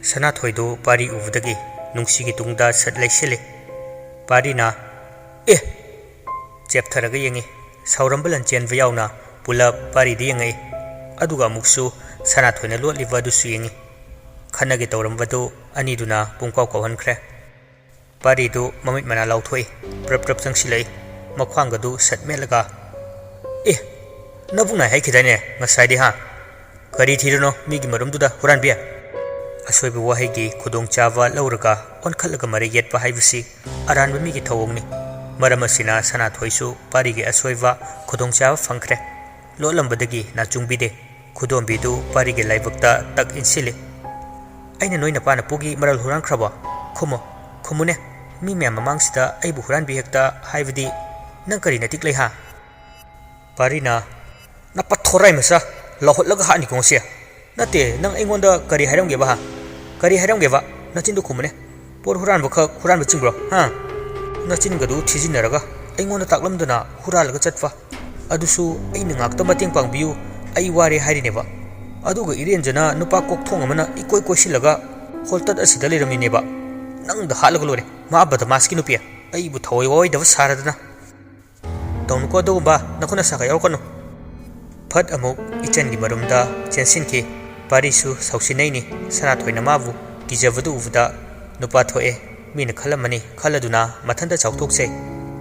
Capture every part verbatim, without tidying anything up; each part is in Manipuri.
ꯁꯅꯥꯊꯣꯏꯗꯨ ꯄꯥꯔꯤ ꯎꯕꯗꯒꯤ ꯅꯨꯡꯁꯤꯒꯤ ꯇꯨꯡꯗ ꯁꯠ ꯂꯩꯁꯤꯜꯂꯤ꯫ ꯄꯥꯔꯤꯅ "ꯑꯦ!" ꯆꯦꯞꯊꯔꯒ ꯌꯦꯡꯉꯤ꯫ ꯁꯥꯎꯔꯝꯕ ꯂꯟꯆꯦꯟꯕ ꯌꯥꯎꯅ ꯄꯨꯂꯞ ꯄꯥꯔꯤꯗ ꯌꯦꯡꯉꯛꯏ꯫ ꯑꯗꯨꯒ ꯑꯃꯨꯛꯁꯨ ꯁꯅꯥꯊꯣꯏꯅ ꯂꯣꯠꯂꯤꯕ ꯑꯗꯨꯁꯨ ꯌꯦꯡꯉꯤ꯫ ꯈꯠꯅꯒꯦ ꯇꯧꯔꯝꯕꯗꯨ ꯑꯅꯤꯗꯨꯅ ꯄꯨꯡꯀꯥꯎ ꯀꯥꯎꯍꯟꯈ꯭ꯔꯦ꯫ ꯄꯥꯔꯤꯗꯨ ꯃꯃꯤꯠ ꯃꯅꯥ ꯂꯥꯎꯊꯣꯛꯏ꯫ ꯄ꯭ꯔꯞ ꯄ꯭ꯔꯞ ꯆꯪꯁꯤꯜꯂꯛꯏ꯫ ꯃꯈ꯭ꯋꯥꯡꯒꯗꯨ ꯁꯠ ꯃꯦꯠꯂꯒ, "ꯑꯦ! ꯅꯕꯨꯛ ꯅꯥꯏ ꯍꯥꯏꯈꯤꯗꯥꯏꯅꯦ ꯉꯁꯥꯏꯗꯤ, ꯍꯥ? ꯀꯔꯤ ꯊꯤꯔꯨꯅꯣ ꯃꯤꯒꯤ ꯃꯔꯨꯝꯗꯨꯗ, ꯍꯨꯔꯥꯟꯕꯤ?" ꯑꯁꯣꯏꯕ ꯋꯥꯍꯩꯒꯤ ꯈꯨꯗꯣꯡꯆꯥꯕ ꯂꯧꯔꯒ ꯑꯣꯟꯈꯠꯂꯒ ꯃꯔꯩ ꯌꯦꯠꯄ ꯍꯥꯏꯕꯁꯤ ꯑꯔꯥꯟꯕ ꯃꯤꯒꯤ ꯊꯧꯑꯣꯡꯅꯤ꯫ ꯃꯔꯝ ꯑꯁꯤꯅ ꯁꯅꯥꯊꯣꯏꯁꯨ ꯄꯥꯔꯤꯒꯤ ꯑꯁꯣꯏꯕ ꯈꯨꯗꯣꯡꯆꯥꯕ ꯐꯪꯈ꯭ꯔꯦ꯫ ꯂꯣꯠꯂꯝꯕꯗꯒꯤ ꯅꯥꯆꯨꯡꯕꯤꯗꯦ꯫ ꯈꯨꯗꯣꯝꯕꯤꯗꯨ ꯄꯥꯔꯤꯒꯤ ꯂꯥꯏꯕꯛꯇ ꯇꯛ ꯏꯟꯁꯤꯜꯂꯤ꯫ "ꯑꯩꯅ ꯅꯣꯏ ꯅꯄꯥ ꯅꯄꯨꯒꯤ ꯃꯔꯜ ꯍꯨꯔꯥꯟꯈ꯭ꯔꯕꯣ? ꯈꯨꯝꯃꯨ, ꯈꯨꯝꯃꯨꯅꯦ꯫ ꯃꯤ ꯃꯌꯥꯝ ꯃꯃꯥꯡꯁꯤꯗ ꯑꯩꯕꯨ ꯍꯨꯔꯥꯟꯕꯤ ꯍꯦꯛꯇ ꯍꯥꯏꯕꯗꯤ ꯅꯪ ꯀꯔꯤ ꯅꯇꯤꯛ ꯂꯩ, ꯍꯥ?" ꯄꯥꯔꯤꯅ, "ꯅꯄꯥ ꯊꯣꯔꯥꯏ ꯃꯆꯥ, ꯂꯥꯎꯍꯠꯂꯒ ꯍꯥꯠꯅꯤꯀꯣ ꯉꯁꯤ꯫ ꯅꯠꯇꯦ, ꯅꯪ ꯑꯩꯉꯣꯟꯗ ꯀꯔꯤ ꯍꯥꯏꯔꯝꯒꯦꯕ, ꯍꯥ? ꯀꯔꯤ ꯍꯥꯏꯔꯝꯒꯦꯕ? ꯅꯆꯤꯟꯗꯨ ꯈꯨꯝꯃꯨꯅꯦ꯫ ꯄꯣꯠ ꯍꯨꯔꯥꯟꯕꯈꯛ ꯍꯨꯔꯥꯟꯕ ꯆꯤꯡꯕ꯭ꯔꯣ, ꯍꯥ? ꯅꯆꯤꯟꯒꯗꯨ ꯊꯤꯖꯤꯟꯅꯔꯒ ꯑꯩꯉꯣꯟꯗ ꯇꯥꯛꯂꯝꯗꯅ ꯍꯨꯔꯥꯜꯂꯒ ꯆꯠꯄ꯫ ꯑꯗꯨꯁꯨ ꯑꯩꯅ ꯉꯥꯛꯇ ꯃꯇꯦꯡ ꯄꯥꯡꯕꯤꯌꯨ, ꯑꯩ ꯋꯥꯔꯦ ꯍꯥꯏꯔꯤꯅꯦꯕ꯫ ꯑꯗꯨꯒ ꯏꯔꯦꯟꯖꯅ ꯅꯨꯄꯥ ꯀꯣꯛꯊꯣꯡ ꯑꯃꯅ ꯏꯀꯣꯏ ꯀꯣꯏꯁꯤꯜꯂꯒ ꯍꯣꯜꯇꯠ ꯑꯁꯤꯗ ꯂꯩꯔꯝꯃꯤꯅꯦꯕ꯫ ꯅꯪꯗ ꯍꯥꯠꯂꯒ ꯂꯣꯏꯔꯦ, ꯃꯥ ꯕꯗꯃꯥꯁꯀꯤ ꯅꯨꯄꯤ꯫ ꯑꯩꯕꯨ ꯊꯋꯥꯏ ꯋꯥꯔꯣꯏꯗꯕ ꯁꯥꯔꯗꯅ꯫ ꯇꯧꯅꯨꯀꯣ ꯑꯗꯨꯒꯨꯝꯕ, ꯅꯈꯨꯠ ꯅꯁꯥꯒ ꯌꯥꯎꯔꯛꯀꯅꯨ꯫" ꯐꯠ ꯑꯃꯨꯛ ꯏꯆꯟꯒꯤ ꯃꯔꯨꯝꯗ ꯆꯦꯟꯁꯤꯟꯈꯤ꯫ ꯄꯥꯔꯤꯁꯨ ꯁꯥꯎꯁꯤꯟꯅꯩꯅꯤ꯫ ꯁꯅꯥꯊꯣꯏꯅ ꯃꯥꯕꯨ ꯀꯤꯖꯕꯗꯨ ꯎꯕꯗ, "ꯅꯨꯄꯥ ꯊꯣꯛꯑꯦ, ꯃꯤꯅ ꯈꯜꯂꯝꯃꯅꯤ" ꯈꯜꯂꯗꯨꯅ ꯃꯊꯟꯇ ꯆꯥꯎꯊꯣꯛꯆꯩ꯫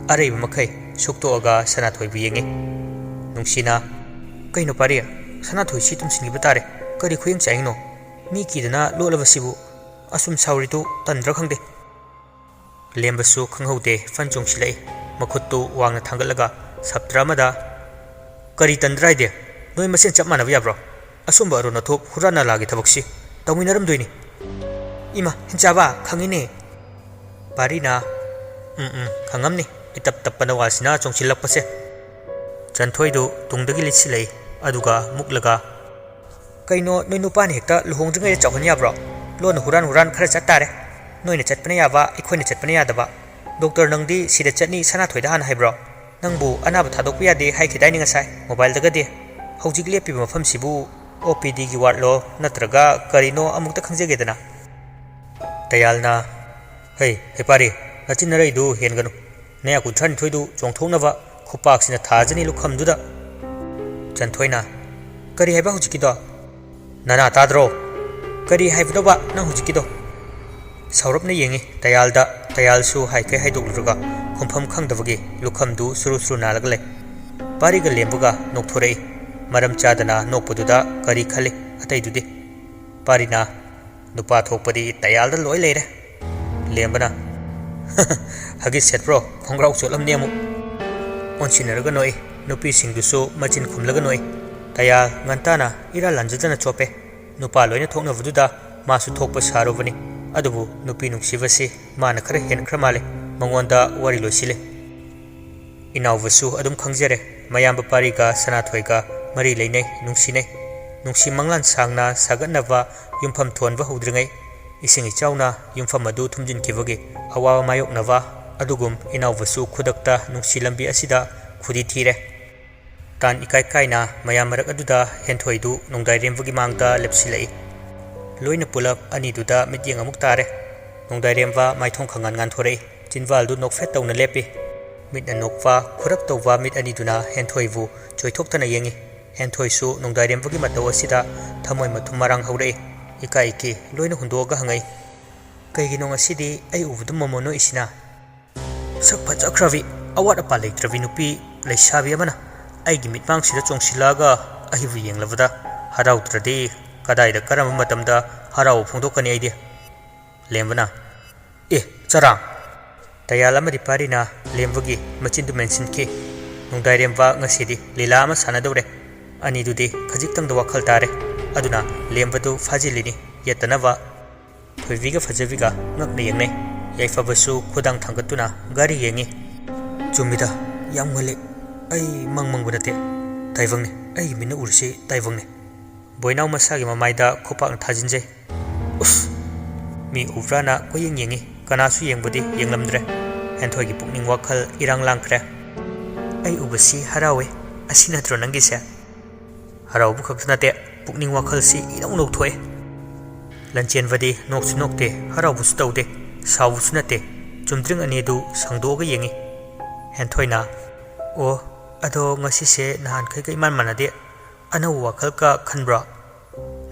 ꯑꯔꯩꯕ ꯃꯈꯩ ꯁꯨꯛꯇꯣꯛꯑꯒ ꯁꯅꯥꯊꯣꯏꯕꯨ ꯌꯦꯡꯉꯤ꯫ ꯅꯨꯡꯁꯤꯅ, "ꯀꯩꯅꯣ ꯄꯥꯔꯤ? ꯁꯅꯥꯊꯣꯏꯁꯤ ꯇꯨꯝꯁꯤꯟꯈꯤꯕ ꯇꯥꯔꯦ꯫ ꯀꯔꯤ ꯈꯨꯌꯦꯡ ꯆꯥꯏꯅꯣ? ꯃꯤ ꯀꯤꯗꯅ ꯂꯣꯠꯂꯕꯁꯤꯕꯨ꯫ ꯑꯁꯨꯝ ꯁꯥꯎꯔꯤꯗꯨ ꯇꯟꯗ꯭ꯔꯥ ꯈꯪꯗꯦ꯫" ꯂꯦꯝꯕꯁꯨ ꯈꯪꯍꯧꯗꯦ, ꯐꯟ ꯆꯣꯡꯁꯤꯜꯂꯛꯏ꯫ ꯃꯈꯨꯠꯇꯨ ꯋꯥꯡꯅ ꯊꯥꯡꯒꯠꯂꯒ ꯁꯞꯇ꯭ꯔ ꯑꯃꯗ, "ꯀꯔꯤ ꯇꯟꯗ꯭ꯔꯥ ꯍꯥꯏꯗꯤ? ꯅꯣꯏ ꯃꯁꯦꯟ ꯆꯞ ꯃꯥꯟꯅꯕ ꯌꯥꯕ꯭ꯔꯣ? ꯑꯁꯨꯝꯕ ꯑꯔꯣꯟ ꯑꯊꯨꯞ ꯍꯨꯔꯥꯟ ꯅꯂꯥꯒꯤ ꯊꯕꯛꯁꯤ ꯇꯧꯃꯤꯟꯅꯔꯝꯗꯣꯏꯅꯤ꯫" "ꯏꯃꯥ, ꯍꯤꯡꯆꯥꯕ, ꯈꯪꯉꯤꯅꯦ꯫" ꯄꯥꯔꯤꯅ, "ꯎꯝ, ꯎꯝ, ꯈꯪꯉꯝꯅꯤ, ꯏꯇꯞ ꯇꯞꯄ ꯅꯋꯥꯁꯤꯅ ꯆꯣꯡꯁꯤꯜꯂꯛꯄꯁꯦ꯫" ꯆꯟꯊꯣꯏꯗꯨ ꯇꯨꯡꯗꯒꯤ ꯂꯤꯠꯁꯤꯜꯂꯛꯏ, ꯑꯗꯨꯒ ꯃꯨꯛꯂꯒ, "ꯀꯩꯅꯣ, ꯅꯣꯏ ꯅꯨꯄꯥꯅ ꯍꯦꯛꯇ ꯂꯨꯍꯣꯡꯗ꯭ꯔꯤꯉꯩꯗ ꯆꯥꯎꯍꯟ ꯌꯥꯕ꯭ꯔꯣ? ꯂꯣꯟꯅ ꯍꯨꯔꯥꯟ ꯍꯨꯔꯥꯟ ꯈꯔ ꯆꯠ ꯇꯥꯔꯦ꯫ ꯅꯣꯏꯅ ꯆꯠꯄꯅ ꯌꯥꯕ, ꯑꯩꯈꯣꯏꯅ ꯆꯠꯄꯅ ꯌꯥꯗꯕ꯫ ꯗꯣꯛꯇꯔ ꯅꯪꯗꯤ ꯁꯤꯗ ꯆꯠꯅꯤ, ꯁꯅꯥꯊꯣꯏꯗ ꯍꯥꯟꯅ ꯍꯥꯏꯕ꯭ꯔꯣ? ꯅꯪꯕꯨ ꯑꯅꯥꯕ ꯊꯥꯗꯣꯛꯄ ꯌꯥꯗꯦ ꯍꯥꯏꯈꯤꯗꯥꯏꯅꯦ ꯉꯁꯥꯏ ꯃꯣꯕꯥꯏꯜꯗꯒꯗꯤ? ꯍꯧꯖꯤꯛ ꯂꯦꯞꯄꯤꯕ ꯃꯐꯝꯁꯤꯕꯨ ꯑꯣ ꯄꯤ ꯗꯤꯒꯤ ꯋꯥꯔꯗꯂꯣ, ꯅꯠꯇ꯭ꯔꯒ ꯀꯔꯤꯅꯣ ꯑꯃꯨꯛꯇ ꯈꯪꯖꯒꯦꯗꯅ?" ꯇꯌꯥꯜꯅ, "ꯍꯩ, ꯍꯩꯄꯥꯔꯤ, ꯅꯆꯤꯟ ꯅꯔꯩꯗꯨ ꯍꯦꯟꯒꯅꯨ꯫ ꯅꯌꯥ ꯀꯨꯟꯊ꯭ꯔꯥ ꯅꯤꯊꯣꯏꯗꯨ ꯆꯣꯡꯊꯣꯛꯅꯕ ꯈꯨꯄꯥꯛꯁꯤꯅ ꯊꯥꯖꯅꯤ ꯂꯨꯈꯝꯗꯨꯗ"꯫ ꯆꯟꯊꯣꯏꯅ, "ꯀꯔꯤ ꯍꯥꯏꯕ ꯍꯧꯖꯤꯛꯀꯤꯗꯣ? ꯅꯅꯥ ꯇꯥꯗ꯭ꯔꯣ? ꯀꯔꯤ ꯍꯥꯏꯕꯅꯣꯕ ꯅꯪ ꯍꯧꯖꯤꯛꯀꯤꯗꯣ?" ꯁꯥꯎꯔꯞꯅ ꯌꯦꯡꯉꯤ ꯇꯌꯥꯜꯗ꯫ ꯇꯌꯥꯜꯁꯨ ꯍꯥꯏꯈꯩ ꯍꯥꯏꯗꯣꯛꯂꯨꯔꯒ ꯈꯨꯝꯐꯝ ꯈꯪꯗꯕꯒꯤ ꯂꯨꯈꯝꯗꯨ ꯁꯨꯔꯨ ꯁꯨꯔꯨ ꯅꯥꯜꯂꯒ ꯂꯩ꯫ ꯄꯥꯔꯤꯒ ꯂꯦꯝꯕꯒ ꯅꯣꯛꯊꯣꯔꯛꯏ꯫ ꯃꯔꯝ ꯆꯥꯗꯅ ꯅꯣꯛꯄꯗꯨꯗ ꯀꯔꯤ ꯈꯜꯂꯤ ꯑꯇꯩꯗꯨꯗꯤ? ꯄꯥꯔꯤꯅ, "ꯅꯨꯄꯥ ꯊꯣꯛꯄꯗꯤ ꯇꯌꯥꯜꯗ ꯂꯣꯏ ꯂꯩꯔꯦ"꯫ ꯂꯦꯝꯕꯅ, "ꯍꯒꯤꯠ ꯁꯦꯠꯄ꯭ꯔꯣ? ꯈꯣꯡꯒ꯭ꯔꯥꯎ ꯆꯣꯠꯂꯝꯅꯤ ꯑꯃꯨꯛ"꯫ ꯑꯣꯟꯁꯤꯟꯅꯔꯒ ꯅꯣꯛꯏ꯫ ꯅꯨꯄꯤꯁꯤꯡꯗꯨꯁꯨ ꯃꯆꯤꯟ ꯈꯨꯝꯂꯒ ꯅꯣꯛꯏ꯫ ꯇꯌꯥꯜ ꯉꯟꯇꯥꯅ ꯏꯔꯥꯜ ꯂꯥꯟꯖꯗꯅ ꯆꯣꯞꯄꯦ꯫ ꯅꯨꯄꯥ ꯂꯣꯏꯅ ꯊꯣꯛꯅꯕꯗꯨꯗ ꯃꯥꯁꯨ ꯊꯣꯛꯄ ꯁꯥꯔꯨꯕꯅꯤ꯫ ꯑꯗꯨꯕꯨ ꯅꯨꯄꯤ ꯅꯨꯡꯁꯤꯕꯁꯤ ꯃꯥꯅ ꯈꯔ ꯍꯦꯟꯈ꯭ꯔ ꯃꯥꯜꯂꯦ꯫ ꯃꯉꯣꯟꯗ ꯋꯥꯔꯤ ꯂꯣꯏꯁꯤꯜꯂꯦ꯫ ꯏꯅꯥꯎꯕꯁꯨ ꯑꯗꯨꯝ ꯈꯪꯖꯔꯦ꯫ ꯃꯌꯥꯝꯕ ꯄꯥꯔꯤꯒ ꯁꯅꯥꯊꯣꯏꯒ ꯃꯔꯤ ꯂꯩꯅꯩ, ꯅꯨꯡꯁꯤꯅꯩ꯫ ꯅꯨꯡꯁꯤ ꯃꯪꯂꯥꯟ ꯁꯥꯡꯅ ꯁꯥꯒꯠꯅꯕ ꯌꯨꯝꯐꯝ ꯊꯣꯟꯕ ꯍꯧꯗ꯭ꯔꯤꯉꯩ, ꯏꯁꯤꯡ ꯏꯆꯥꯎꯅ ꯌꯨꯝꯐꯝ ꯑꯗꯨ ꯊꯨꯝꯖꯤꯟꯈꯤꯕꯒꯤ ꯑꯋꯥꯕ ꯃꯥꯌꯣꯛꯅꯕ ꯑꯗꯨꯒꯨꯝ ꯏꯅꯥꯎꯕꯁꯨ ꯈꯨꯗꯛꯇ ꯅꯨꯡꯁꯤ ꯂꯝꯕꯤ ꯑꯁꯤꯗ ꯈꯨꯗꯤ ꯊꯤꯔꯦ꯫ ꯇꯥꯟ ꯏꯀꯥꯏ ꯀꯥꯏꯅ ꯃꯌꯥꯝ ꯃꯔꯛ ꯑꯗꯨꯗ ꯍꯦꯟꯊꯣꯏꯗꯨ ꯅꯣꯡꯗꯥꯏꯔꯦꯝꯕꯒꯤ ꯃꯥꯡꯗ ꯂꯦꯞꯁꯤꯜꯂꯛꯏ꯫ ꯂꯣꯏꯅ ꯄꯨꯂꯞ ꯑꯅꯤꯗꯨꯗ ꯃꯤꯠꯌꯦꯡ ꯑꯃꯨꯛ ꯇꯥꯔꯦ꯫ ꯅꯣꯡꯗꯥꯏꯔꯦꯝꯕ ꯃꯥꯏꯊꯣꯡ ꯈꯪꯉꯥꯟ ꯉꯥꯟꯊꯣꯔꯛꯏ꯫ ꯆꯤꯟꯕꯥꯜꯗꯨ ꯅꯣꯛꯐꯦꯠ ꯇꯧꯅ ꯂꯦꯞꯄꯤ꯫ ꯃꯤꯠꯅ ꯅꯣꯛꯄ, ꯈꯨꯔꯞ ꯇꯧꯕ ꯃꯤꯠ ꯑꯅꯤꯗꯨꯅ ꯍꯦꯟꯊꯣꯏꯕꯨ ꯆꯣꯏꯊꯣꯛꯇꯅ ꯌꯦꯡꯏ꯫ ꯍꯦꯟꯊꯣꯏꯁꯨ ꯅꯣꯡꯗꯥꯏꯔꯦꯝꯕꯒꯤ ꯃꯇꯧ ꯑꯁꯤꯗ ꯊꯃꯣꯏ ꯃꯊꯨꯝ ꯃꯔꯥꯡ ꯍꯧꯔꯛꯏ꯫ ꯏꯀꯥꯏ ꯏꯀꯤ ꯂꯣꯏꯅ ꯍꯨꯟꯗꯣꯛꯑꯒ ꯍꯪꯉꯛꯏ, "ꯀꯩꯒꯤꯅꯣ ꯉꯁꯤꯗꯤ ꯑꯩ ꯎꯕꯗ ꯃꯣꯃꯣ ꯅꯣꯛꯏꯁꯤꯅ?" ꯁꯛ ꯐꯖꯈ꯭ꯔꯕꯤ, ꯑꯋꯥꯠ ꯑꯄꯥ ꯂꯩꯇ꯭ꯔꯕꯤ ꯅꯨꯄꯤ ꯂꯩꯁꯥꯕꯤ ꯑꯃꯅ ꯑꯩꯒꯤ ꯃꯤꯠꯃꯥꯡꯁꯤꯗ ꯆꯣꯡꯁꯤꯜꯂꯛꯑꯒ ꯑꯩꯕꯨ ꯌꯦꯡꯂꯕꯗ ꯍꯔꯥꯎꯗ꯭ꯔꯗꯤ ꯀꯗꯥꯏꯗ ꯀꯔꯝꯕ ꯃꯇꯝꯗ ꯍꯔꯥꯎꯕ ꯐꯣꯡꯗꯣꯛꯀꯅꯤ ꯑꯩꯗꯤ? ꯂꯦꯝꯕꯅ, "ꯑꯦ, ꯆꯔꯥꯡ!" ꯇꯌꯥꯜ ꯑꯃꯗꯤ ꯄꯥꯔꯤꯅ ꯂꯦꯝꯕꯒꯤ ꯃꯆꯤꯟꯗꯨ ꯃꯦꯟꯁꯤꯟꯈꯤ꯫ ꯅꯣꯡꯗꯥꯏꯔꯦꯝꯕ ꯉꯁꯤꯗꯤ ꯂꯤꯂꯥ ꯑꯃ ꯁꯥꯟꯅꯗꯧꯔꯦ꯫ ꯑꯅꯤꯗꯨꯗꯤ ꯈꯖꯤꯛꯇꯪꯗ ꯋꯥꯈꯜ ꯇꯥꯔꯦ꯫ ꯑꯗꯨꯅ ꯂꯦꯝꯕꯗꯨ ꯐꯥꯖꯤꯜꯂꯤꯅꯤ, ꯌꯦꯠꯇꯅꯕ꯫ ꯊꯣꯏꯕꯤꯒ ꯐꯖꯕꯤꯒ ꯉꯛꯅ ꯌꯦꯡꯅꯩ꯫ ꯌꯥꯏꯐꯕꯁꯨ ꯈꯨꯗꯥꯡ ꯊꯥꯡꯒꯠꯇꯨꯅ ꯘꯔꯤ ꯌꯦꯡꯉꯤ꯫ "ꯆꯨꯝꯃꯤꯗ, ꯌꯥꯝ ꯉꯜꯂꯤ꯫ ꯑꯩ ꯃꯪ ꯃꯪꯕ ꯅꯠꯇꯦ꯫ ꯇꯥꯏꯕꯪꯅꯤ, ꯑꯩꯒꯤ ꯃꯤꯠꯅ ꯎꯔꯤꯁꯤ ꯇꯥꯏꯕꯪꯅꯤ"꯫ ꯕꯣꯏꯅꯥꯎ ꯃꯁꯥꯒꯤ ꯃꯃꯥꯏꯗ ꯈꯨꯄꯥꯛꯅ ꯊꯥꯖꯤꯟꯖꯩ꯫ "ꯎꯁ!" ꯃꯤ ꯎꯕ꯭ꯔꯥꯅ ꯀꯣꯏꯌꯦꯡ ꯌꯦꯡꯉꯤ꯫ ꯀꯅꯥꯁꯨ ꯌꯦꯡꯕꯗꯤ ꯌꯦꯡꯂꯝꯗ꯭ꯔꯦ꯫ ꯍꯦꯟꯊꯣꯏꯒꯤ ꯄꯨꯛꯅꯤꯡ ꯋꯥꯈꯜ ꯏꯔꯥꯡ ꯂꯥꯡꯈ꯭ꯔꯦ꯫ "ꯑꯩ ꯎꯕꯁꯤ ꯍꯔꯥꯎꯋꯦ꯫ ꯑꯁꯤ ꯅꯠꯇ꯭ꯔꯣ ꯅꯪꯒꯤꯁꯦ?" ꯍꯔꯥꯎꯕ ꯈꯛꯇ ꯅꯠꯇꯦ, ꯄꯨꯛꯅꯤꯡ ꯋꯥꯈꯜꯁꯤ ꯏꯅꯧ ꯅꯧꯊꯣꯛꯑꯦ꯫ ꯂꯟꯆꯦꯟꯕꯗꯤ ꯅꯣꯛꯁꯨ ꯅꯣꯛꯇꯦ, ꯍꯔꯥꯎꯕꯁꯨ ꯇꯧꯗꯦ, ꯁꯥꯎꯕꯁꯨ ꯅꯠꯇꯦ꯫ ꯆꯨꯝꯗ꯭ꯔꯤꯡ ꯑꯅꯤꯗꯨ ꯁꯪꯗꯣꯛꯑꯒ ꯌꯦꯡꯉꯤ꯫ ꯍꯦꯟꯊꯣꯏꯅ, "ꯑꯣ, ꯑꯗꯣ ꯉꯁꯤꯁꯦ ꯅꯍꯥꯟꯈꯩꯒ ꯏꯃꯥꯟ ꯃꯥꯟꯅꯗꯦ꯫ ꯑꯅꯧꯕ ꯋꯥꯈꯜꯒ ꯈꯟꯕ꯭ꯔꯣ?"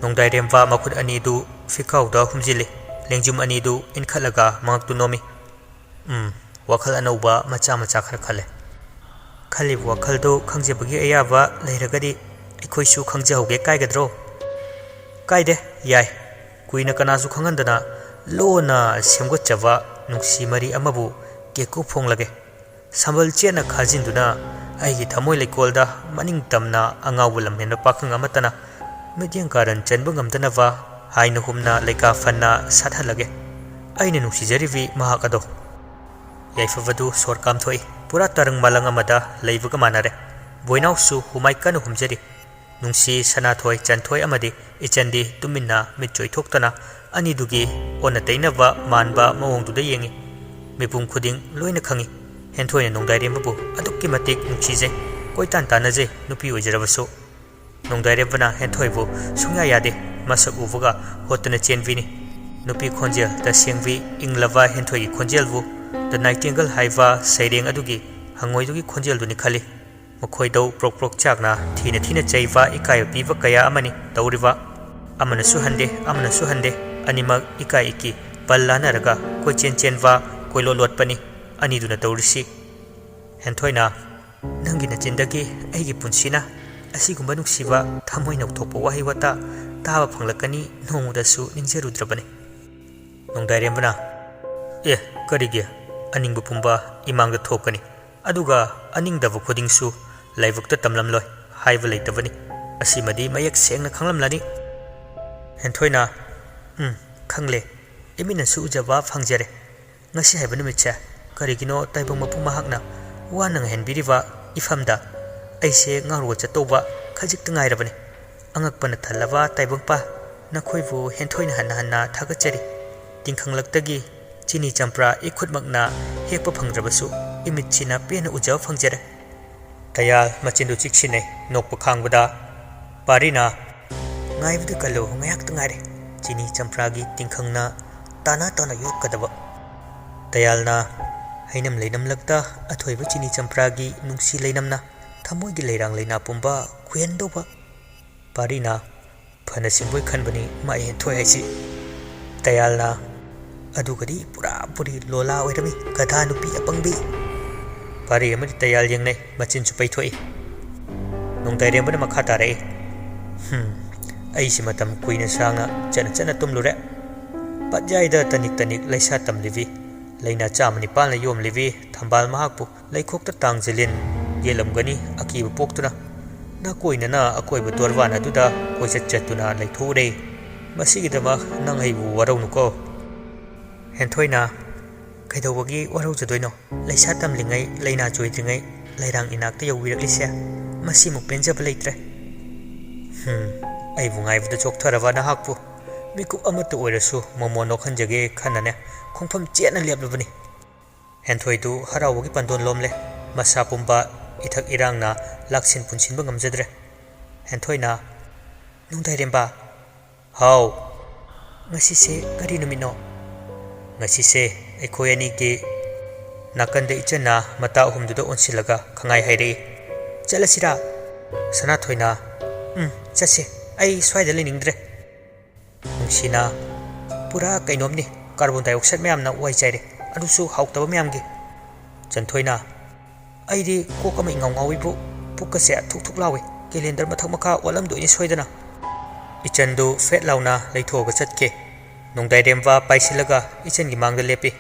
ꯅꯣꯡꯗꯥꯏꯔꯦꯝꯕ ꯃꯈꯨꯠ ꯑꯅꯤꯗꯨ ꯐꯤꯈꯥꯎꯗ ꯍꯨꯝꯖꯤꯜꯂꯤ꯫ ꯂꯦꯡꯖꯨꯝ ꯑꯅꯤꯗꯨ ꯏꯟꯈꯠꯂꯒ ꯃꯉꯛꯇꯨ ꯅꯣꯝꯃꯤ꯫ "ꯎꯝ, ꯋꯥꯈꯜ ꯑꯅꯧꯕ ꯃꯆꯥ ꯃꯆꯥ ꯈꯔ ꯈꯜꯂꯦ꯫" "ꯈꯜꯂꯤꯕ ꯋꯥꯈꯜꯗꯨ ꯈꯪꯖꯕꯒꯤ ꯑꯌꯥꯕ ꯂꯩꯔꯒꯗꯤ ꯑꯩꯈꯣꯏꯁꯨ ꯈꯪꯖꯍꯧꯒꯦ, ꯀꯥꯏꯒꯗ꯭ꯔꯣ?" "ꯀꯥꯏꯗꯦ, ꯌꯥꯏ꯫ ꯀꯨꯏꯅ ꯀꯅꯥꯁꯨ ꯈꯪꯍꯟꯗꯅ ꯂꯣꯟꯅ ꯁꯦꯝꯒꯠꯆꯕ ꯅꯨꯡꯁꯤ ꯃꯔꯤ ꯑꯃꯕꯨ ꯀꯦꯀꯨ ꯐꯣꯡꯂꯒꯦ꯫" ꯁꯝꯕꯜ ꯆꯦꯠꯅ ꯈꯥꯖꯤꯟꯗꯨꯅ ꯑꯩꯒꯤ ꯊꯃꯣꯏ ꯂꯩꯀꯣꯜꯗ ꯃꯅꯤꯡ ꯇꯝꯅ ꯑꯉꯥꯎꯕ ꯂꯝꯍꯦꯟꯕ ꯄꯥꯈꯪ ꯑꯃꯠꯇꯅ ꯃꯤꯠꯌꯦꯡ ꯀꯥꯔꯟ ꯆꯟꯕ ꯉꯝꯗꯅꯕ ꯍꯥꯏꯅ ꯍꯨꯝꯅ ꯂꯩꯀꯥ ꯐꯟꯅ ꯁꯥꯠꯍꯜꯂꯒꯦ꯫ ꯑꯩꯅ ꯅꯨꯡꯁꯤꯖꯔꯤꯕꯤ ꯃꯍꯥꯛ ꯑꯗꯣ꯫ ꯌꯥꯏꯐꯕꯗꯨ ꯁꯣꯔ ꯀꯥꯝꯊꯣꯛꯏ꯫ ꯄꯨꯔꯥ ꯇꯔꯪ ꯃꯥꯂꯪ ꯑꯃꯗ ꯂꯩꯕꯒ ꯃꯥꯟꯅꯔꯦ꯫ ꯕꯣꯏꯅꯥꯎꯁꯨ ꯍꯨꯃꯥꯏ ꯀꯟꯅ ꯍꯨꯝꯖꯔꯤ꯫ ꯅꯨꯡꯁꯤ, ꯁꯅꯥꯊꯣꯏ, ꯆꯟꯊꯣꯏ ꯑꯃꯗꯤ ꯏꯆꯟꯗꯤ ꯇꯨꯃꯤꯟꯅ ꯃꯤꯠ ꯆꯣꯏꯊꯣꯛꯇꯅ ꯑꯅꯤꯗꯨꯒꯤ ꯑꯣꯟꯅ ꯇꯩꯅꯕ ꯃꯥꯟꯕ ꯃꯑꯣꯡꯗꯨꯗ ꯌꯦꯡꯏ꯫ ꯃꯤꯄꯨꯝ ꯈꯨꯗꯤꯡ ꯂꯣꯏꯅ ꯈꯪꯏ꯫ ꯍꯦꯟꯊꯣꯏꯅ ꯅꯣꯡꯗꯥꯏꯔꯦꯝꯕꯕꯨ ꯑꯗꯨꯛꯀꯤ ꯃꯇꯤꯛ ꯅꯨꯡꯁꯤꯖꯩ, ꯀꯣꯏꯇꯥꯟ ꯇꯥꯟꯅꯖꯩ, ꯅꯨꯄꯤ ꯑꯣꯏꯖꯔꯕꯁꯨ꯫ ꯅꯣꯡꯗꯥꯏꯔꯦꯝꯕꯅ ꯍꯦꯟꯊꯣꯏꯕꯨ ꯁꯨꯡꯌꯥ ꯌꯥꯗꯦ, ꯃꯁꯛ ꯎꯕꯒ ꯍꯣꯠꯇꯅ ꯆꯦꯟꯕꯤꯅꯤ꯫ ꯅꯨꯄꯤ ꯈꯣꯟꯖꯦꯜ ꯇꯁꯦꯡꯕꯤ, ꯏꯪꯂꯕ ꯍꯦꯟꯊꯣꯏꯒꯤ ꯈꯣꯟꯖꯦꯜꯕꯨ The Nightingale ꯍꯥꯏꯕ ꯁꯩꯔꯦꯡ ꯑꯗꯨꯒꯤ ꯍꯪꯉꯣꯏꯗꯨꯒꯤ ꯈꯣꯟꯖꯦꯜꯗꯨꯅꯤ ꯈꯜꯂꯤ꯫ ꯃꯈꯣꯏꯗꯧ ꯄ꯭ꯔꯣꯛ ꯄ꯭ꯔꯣꯛ ꯆꯥꯛꯅ ꯊꯤꯅ ꯊꯤꯅ ꯆꯩꯕ, ꯏꯀꯥꯏꯕ ꯄꯤꯕ ꯀꯌꯥ ꯑꯃꯅꯤ ꯇꯧꯔꯤꯕ꯫ ꯑꯃꯅꯁꯨ ꯍꯟꯗꯦ, ꯑꯃꯅꯁꯨ ꯍꯟꯗꯦ, ꯑꯅꯤꯃꯛ ꯏꯀꯥꯏ ꯏꯀꯤ ꯄꯜ ꯂꯥꯟꯅꯔꯒ ꯀꯣꯏꯆꯦꯟ ꯆꯦꯟꯕ, ꯀꯣꯏꯂꯣꯠ ꯂꯣꯠꯄꯅꯤ ꯑꯅꯤꯗꯨꯅ ꯇꯧꯔꯤꯁꯤ꯫ ꯍꯦꯟꯊꯣꯏꯅ, "ꯅꯪꯒꯤ ꯅꯆꯤꯟꯗꯒꯤ ꯑꯩꯒꯤ ꯄꯨꯟꯁꯤꯅ ꯑꯁꯤꯒꯨꯝꯕ ꯅꯨꯡꯁꯤꯕ, ꯊꯃꯣꯏ ꯅꯧꯊꯣꯛꯄ ꯋꯥꯍꯩ ꯋꯥꯇꯥ ꯇꯥꯕ ꯐꯪꯂꯛꯀꯅꯤ ꯅꯣꯡꯃꯗꯁꯨ ꯅꯤꯡꯖꯔꯨꯗ꯭ꯔꯕꯅꯤ꯫" ꯅꯣꯡꯗꯥꯏꯔꯦꯝꯕꯅ, "ꯑꯦ, ꯀꯔꯤꯒꯤ? ꯑꯅꯤꯡꯕ ꯄꯨꯝꯕ ꯏꯃꯥꯡꯗ ꯊꯣꯛꯀꯅꯤ, ꯑꯗꯨꯒ ꯑꯅꯤꯡꯗꯕ ꯈꯨꯗꯤꯡꯁꯨ ꯂꯥꯏꯕꯛꯇ ꯇꯝꯂꯝꯂꯣꯏ ꯍꯥꯏꯕ ꯂꯩꯇꯕꯅꯤ꯫ ꯑꯁꯤꯃꯗꯤ ꯃꯌꯦꯛ ꯁꯦꯡꯅ ꯈꯪꯂꯝꯂꯅꯤ꯫" ꯍꯦꯟꯊꯣꯏꯅ, "ꯎꯝ, ꯈꯪꯂꯦ꯫ ꯏꯃꯤꯠꯅꯁꯨ ꯎꯖꯕ ꯐꯪꯖꯔꯦ꯫ ꯉꯁꯤ ꯍꯥꯏꯕ ꯅꯨꯃꯤꯠꯁꯦ ꯀꯔꯤꯒꯤꯅꯣ ꯇꯥꯏꯕꯪ ꯃꯄꯨ ꯃꯍꯥꯛꯅ ꯋꯥꯅ ꯉꯥꯏꯍꯟꯕꯤꯔꯤꯕ ꯏꯐꯝꯗ ꯑꯩꯁꯦ ꯉꯥꯎꯔꯒ ꯆꯠꯇꯧꯕ ꯈꯖꯤꯛꯇ ꯉꯥꯏꯔꯕꯅꯤ꯫ ꯑꯉꯛꯄꯅ ꯊꯜꯂꯕ ꯇꯥꯏꯕꯪꯄꯥ, ꯅꯈꯣꯏꯕꯨ ꯍꯦꯟꯊꯣꯏꯅ ꯍꯟꯅ ꯍꯟꯅ ꯊꯥꯒꯠꯆꯔꯤ꯫ ꯇꯤꯡꯈꯪꯂꯛꯇꯒꯤ ꯆꯤꯅꯤ ꯆꯝꯄ꯭ꯔꯥ ꯏꯈꯨꯠꯃꯛꯅ ꯍꯦꯛꯄ ꯐꯪꯗ꯭ꯔꯕꯁꯨ ꯏꯃꯤꯠꯁꯤꯅ ꯄꯦꯟꯅ ꯎꯖꯕ ꯐꯪꯖꯔꯦ꯫" ꯇꯌꯥꯜ ꯃꯆꯤꯟꯗꯨ ꯆꯤꯛꯁꯤꯟꯅꯩ, ꯅꯣꯛꯄ ꯈꯥꯡꯕꯗ꯫ ꯄꯥꯔꯤꯅ, "ꯉꯥꯏꯕꯗ ꯀꯜꯂꯨ, ꯉꯥꯏꯍꯥꯛꯇ ꯉꯥꯏꯔꯦ꯫ ꯆꯤꯅꯤ ꯆꯝꯄ꯭ꯔꯥꯒꯤ ꯇꯤꯡꯈꯪꯅ ꯇꯥꯅ ꯇꯥꯅ ꯌꯣꯠꯀꯗꯕ꯫ ꯇꯌꯥꯜꯅ ꯍꯩꯅꯝ ꯂꯩꯅꯝꯂꯛꯇ ꯑꯊꯣꯏꯕ ꯆꯤꯅꯤ ꯆꯝꯄ꯭ꯔꯥꯒꯤ ꯅꯨꯡꯁꯤ ꯂꯩꯅꯝꯅ ꯊꯃꯣꯏꯒꯤ ꯂꯩꯔꯥꯡ ꯂꯩꯅꯥ ꯄꯨꯝꯕ ꯈꯨꯍꯦꯟꯗꯧꯕ꯫ ꯄꯥꯔꯤꯅ ꯐꯅ ꯁꯤꯡꯕꯣꯏ ꯈꯟꯕꯅꯤ ꯃꯥ ꯍꯦꯟꯊꯣꯏ ꯍꯥꯏꯁꯤ꯫ ꯇꯌꯥꯜꯅ ꯑꯗꯨꯒꯗꯤ ꯄꯨꯔꯥ ꯄꯨꯔꯤ ꯂꯣꯂꯥ ꯑꯣꯏꯔꯝꯃꯤ, ꯒꯙꯥ ꯅꯨꯄꯤ ꯑꯄꯪꯕꯤ꯫ ꯄꯥꯔꯤ ꯑꯃꯗꯤ ꯇꯌꯥꯜ ꯌꯦꯡꯅꯩ, ꯃꯆꯤꯟꯁꯨ ꯄꯩꯊꯣꯛꯏ꯫ ꯅꯣꯡꯗꯥꯏꯔꯦꯝꯕꯅ ꯃꯈꯥ ꯇꯥꯔꯛꯏ, "ꯍꯨꯝ, ꯑꯩꯁꯤ ꯃꯇꯝ ꯀꯨꯏꯅ ꯁꯥꯡꯅ ꯆꯠꯅ ꯆꯠꯅ ꯇꯨꯝꯂꯨꯔꯦ꯫ ꯄꯠꯌꯥꯏꯗ ꯇꯅꯤꯛ ꯇꯅꯤꯛ ꯂꯩꯁꯥ ꯇꯝꯂꯤꯕꯤ, ꯂꯩꯅꯥ ꯆꯥꯝꯃ ꯅꯤꯄꯥꯜꯅ ꯌꯣꯝꯂꯤꯕꯤ ꯊꯝꯕꯥꯜ ꯃꯍꯥꯛꯄꯨ ꯂꯩꯈꯣꯛꯇ ꯇꯥꯡꯖꯤꯜꯂꯤꯟ ꯌꯦꯠꯂꯝꯒꯅꯤ ꯑꯀꯤꯕ ꯄꯣꯛꯇꯨꯅ꯫ ꯅꯥꯀꯣꯏꯅꯅ ꯑꯀꯣꯏꯕ ꯗꯣꯔꯕꯥꯟ ꯑꯗꯨꯗ ꯀꯣꯏꯆꯠ ꯆꯠꯇꯨꯅ ꯂꯩꯊꯣꯛꯎꯔꯦ꯫ ꯃꯁꯤꯒꯤꯗꯃꯛ ꯅꯪ ꯑꯩꯕꯨ ꯋꯥꯔꯧꯅꯨꯀꯣ꯫" ꯍꯦꯟꯊꯣꯏꯅ, "ꯀꯩꯗꯧꯕꯒꯤ ꯋꯥꯔꯧꯖꯗꯣꯏꯅꯣ? ꯂꯩꯁꯥ ꯇꯝꯂꯤꯉꯩ, ꯂꯩꯅꯥ ꯆꯣꯏꯗ꯭ꯔꯤꯉꯩ ꯂꯩꯔꯥꯡ ꯏꯅꯥꯛꯇ ꯌꯧꯕꯤꯔꯛꯂꯤꯁꯦ, ꯃꯁꯤꯃꯨꯛ ꯄꯦꯟꯖꯕ ꯂꯩꯇ꯭ꯔꯦ꯫ ꯍꯨꯝ, ꯑꯩꯕꯨ ꯉꯥꯏꯕꯗ ꯆꯣꯛꯊꯔꯕ ꯅꯍꯥꯛꯄꯨ ꯃꯤꯀꯨꯞ ꯑꯃꯠꯇ ꯑꯣꯏꯔꯁꯨ ꯃꯣꯃꯣꯟ ꯅꯣꯛꯍꯟꯖꯒꯦ ꯈꯟꯅꯅꯦ ꯈꯣꯡꯐꯝ ꯆꯦꯠꯅ ꯂꯦꯞꯂꯕꯅꯤ꯫" ꯍꯦꯟꯊꯣꯏꯗꯨ ꯍꯔꯥꯎꯕꯒꯤ ꯄꯟꯗꯣꯟ ꯂꯣꯝꯂꯦ꯫ ꯃꯁꯥ ꯄꯨꯝꯕ ꯏꯊꯛ ꯏꯔꯥꯡꯅ ꯂꯥꯛꯁꯤꯟ ꯄꯨꯟꯁꯤꯟꯕ ꯉꯝꯖꯗ꯭ꯔꯦ꯫ ꯍꯦꯟꯊꯣꯏꯅ, "ꯅꯨꯡꯗꯥꯏꯔꯦꯝꯕ!" "ꯍꯥꯎ?" "ꯉꯁꯤꯁꯦ ꯀꯔꯤ ꯅꯨꯃꯤꯠꯅꯣ?" "ꯉꯁꯤꯁꯦ ꯑꯩꯈꯣꯏ ꯑꯅꯤꯒꯤ ꯅꯥꯀꯟꯗ ꯏꯆꯟꯅ ꯃꯇꯥ ꯑꯍꯨꯝꯗꯨꯗ ꯑꯣꯟꯁꯤꯜꯂꯒ ꯈꯪꯉꯥꯏ ꯍꯥꯏꯔꯛꯏ꯫ ꯆꯠꯂꯁꯤꯔꯥ?" ꯁꯅꯥꯊꯣꯏꯅ, "ꯎꯝ, ꯆꯠꯁꯦ꯫ ꯑꯩ ꯁ꯭ꯋꯥꯏꯗ ꯂꯩꯅꯤꯡꯗ꯭ꯔꯦ꯫" ꯅꯨꯡꯁꯤꯅ, "ꯄꯨꯔꯥ ꯀꯩꯅꯣꯝꯅꯤ, carbon dioxide ꯃꯌꯥꯝꯅ ꯋꯥꯏ ꯆꯥꯏꯔꯦ, ꯑꯗꯨꯁꯨ ꯍꯥꯎꯇꯕ ꯃꯌꯥꯝꯒꯤ꯫" ꯆꯟꯊꯣꯏꯅ, "ꯑꯩꯗꯤ ꯀꯣꯛ ꯑꯃ ꯏꯉꯥꯎ ꯉꯥꯎꯏꯕꯨ, ꯄꯨꯛꯀꯁꯦ ꯊꯨꯛ ꯊꯨꯛ ꯂꯥꯎꯏ, calendar ꯃꯊꯛ ꯃꯈꯥ ꯑꯣꯜꯂꯝꯗꯣꯏꯅꯤ ꯁꯣꯏꯗꯅ꯫" ꯏꯆꯟꯗꯨ ꯐꯦꯠ ꯂꯥꯎꯅ ꯂꯩꯊꯣꯛꯑꯒ ꯆꯠꯈꯤ꯫ ꯅꯣꯡꯗꯥꯏꯔꯦꯝꯕ ꯄꯥꯏꯁꯤꯜꯂꯒ ꯏꯆꯟꯒꯤ ꯃꯥꯡꯗ ꯂꯦꯞꯄꯤ꯫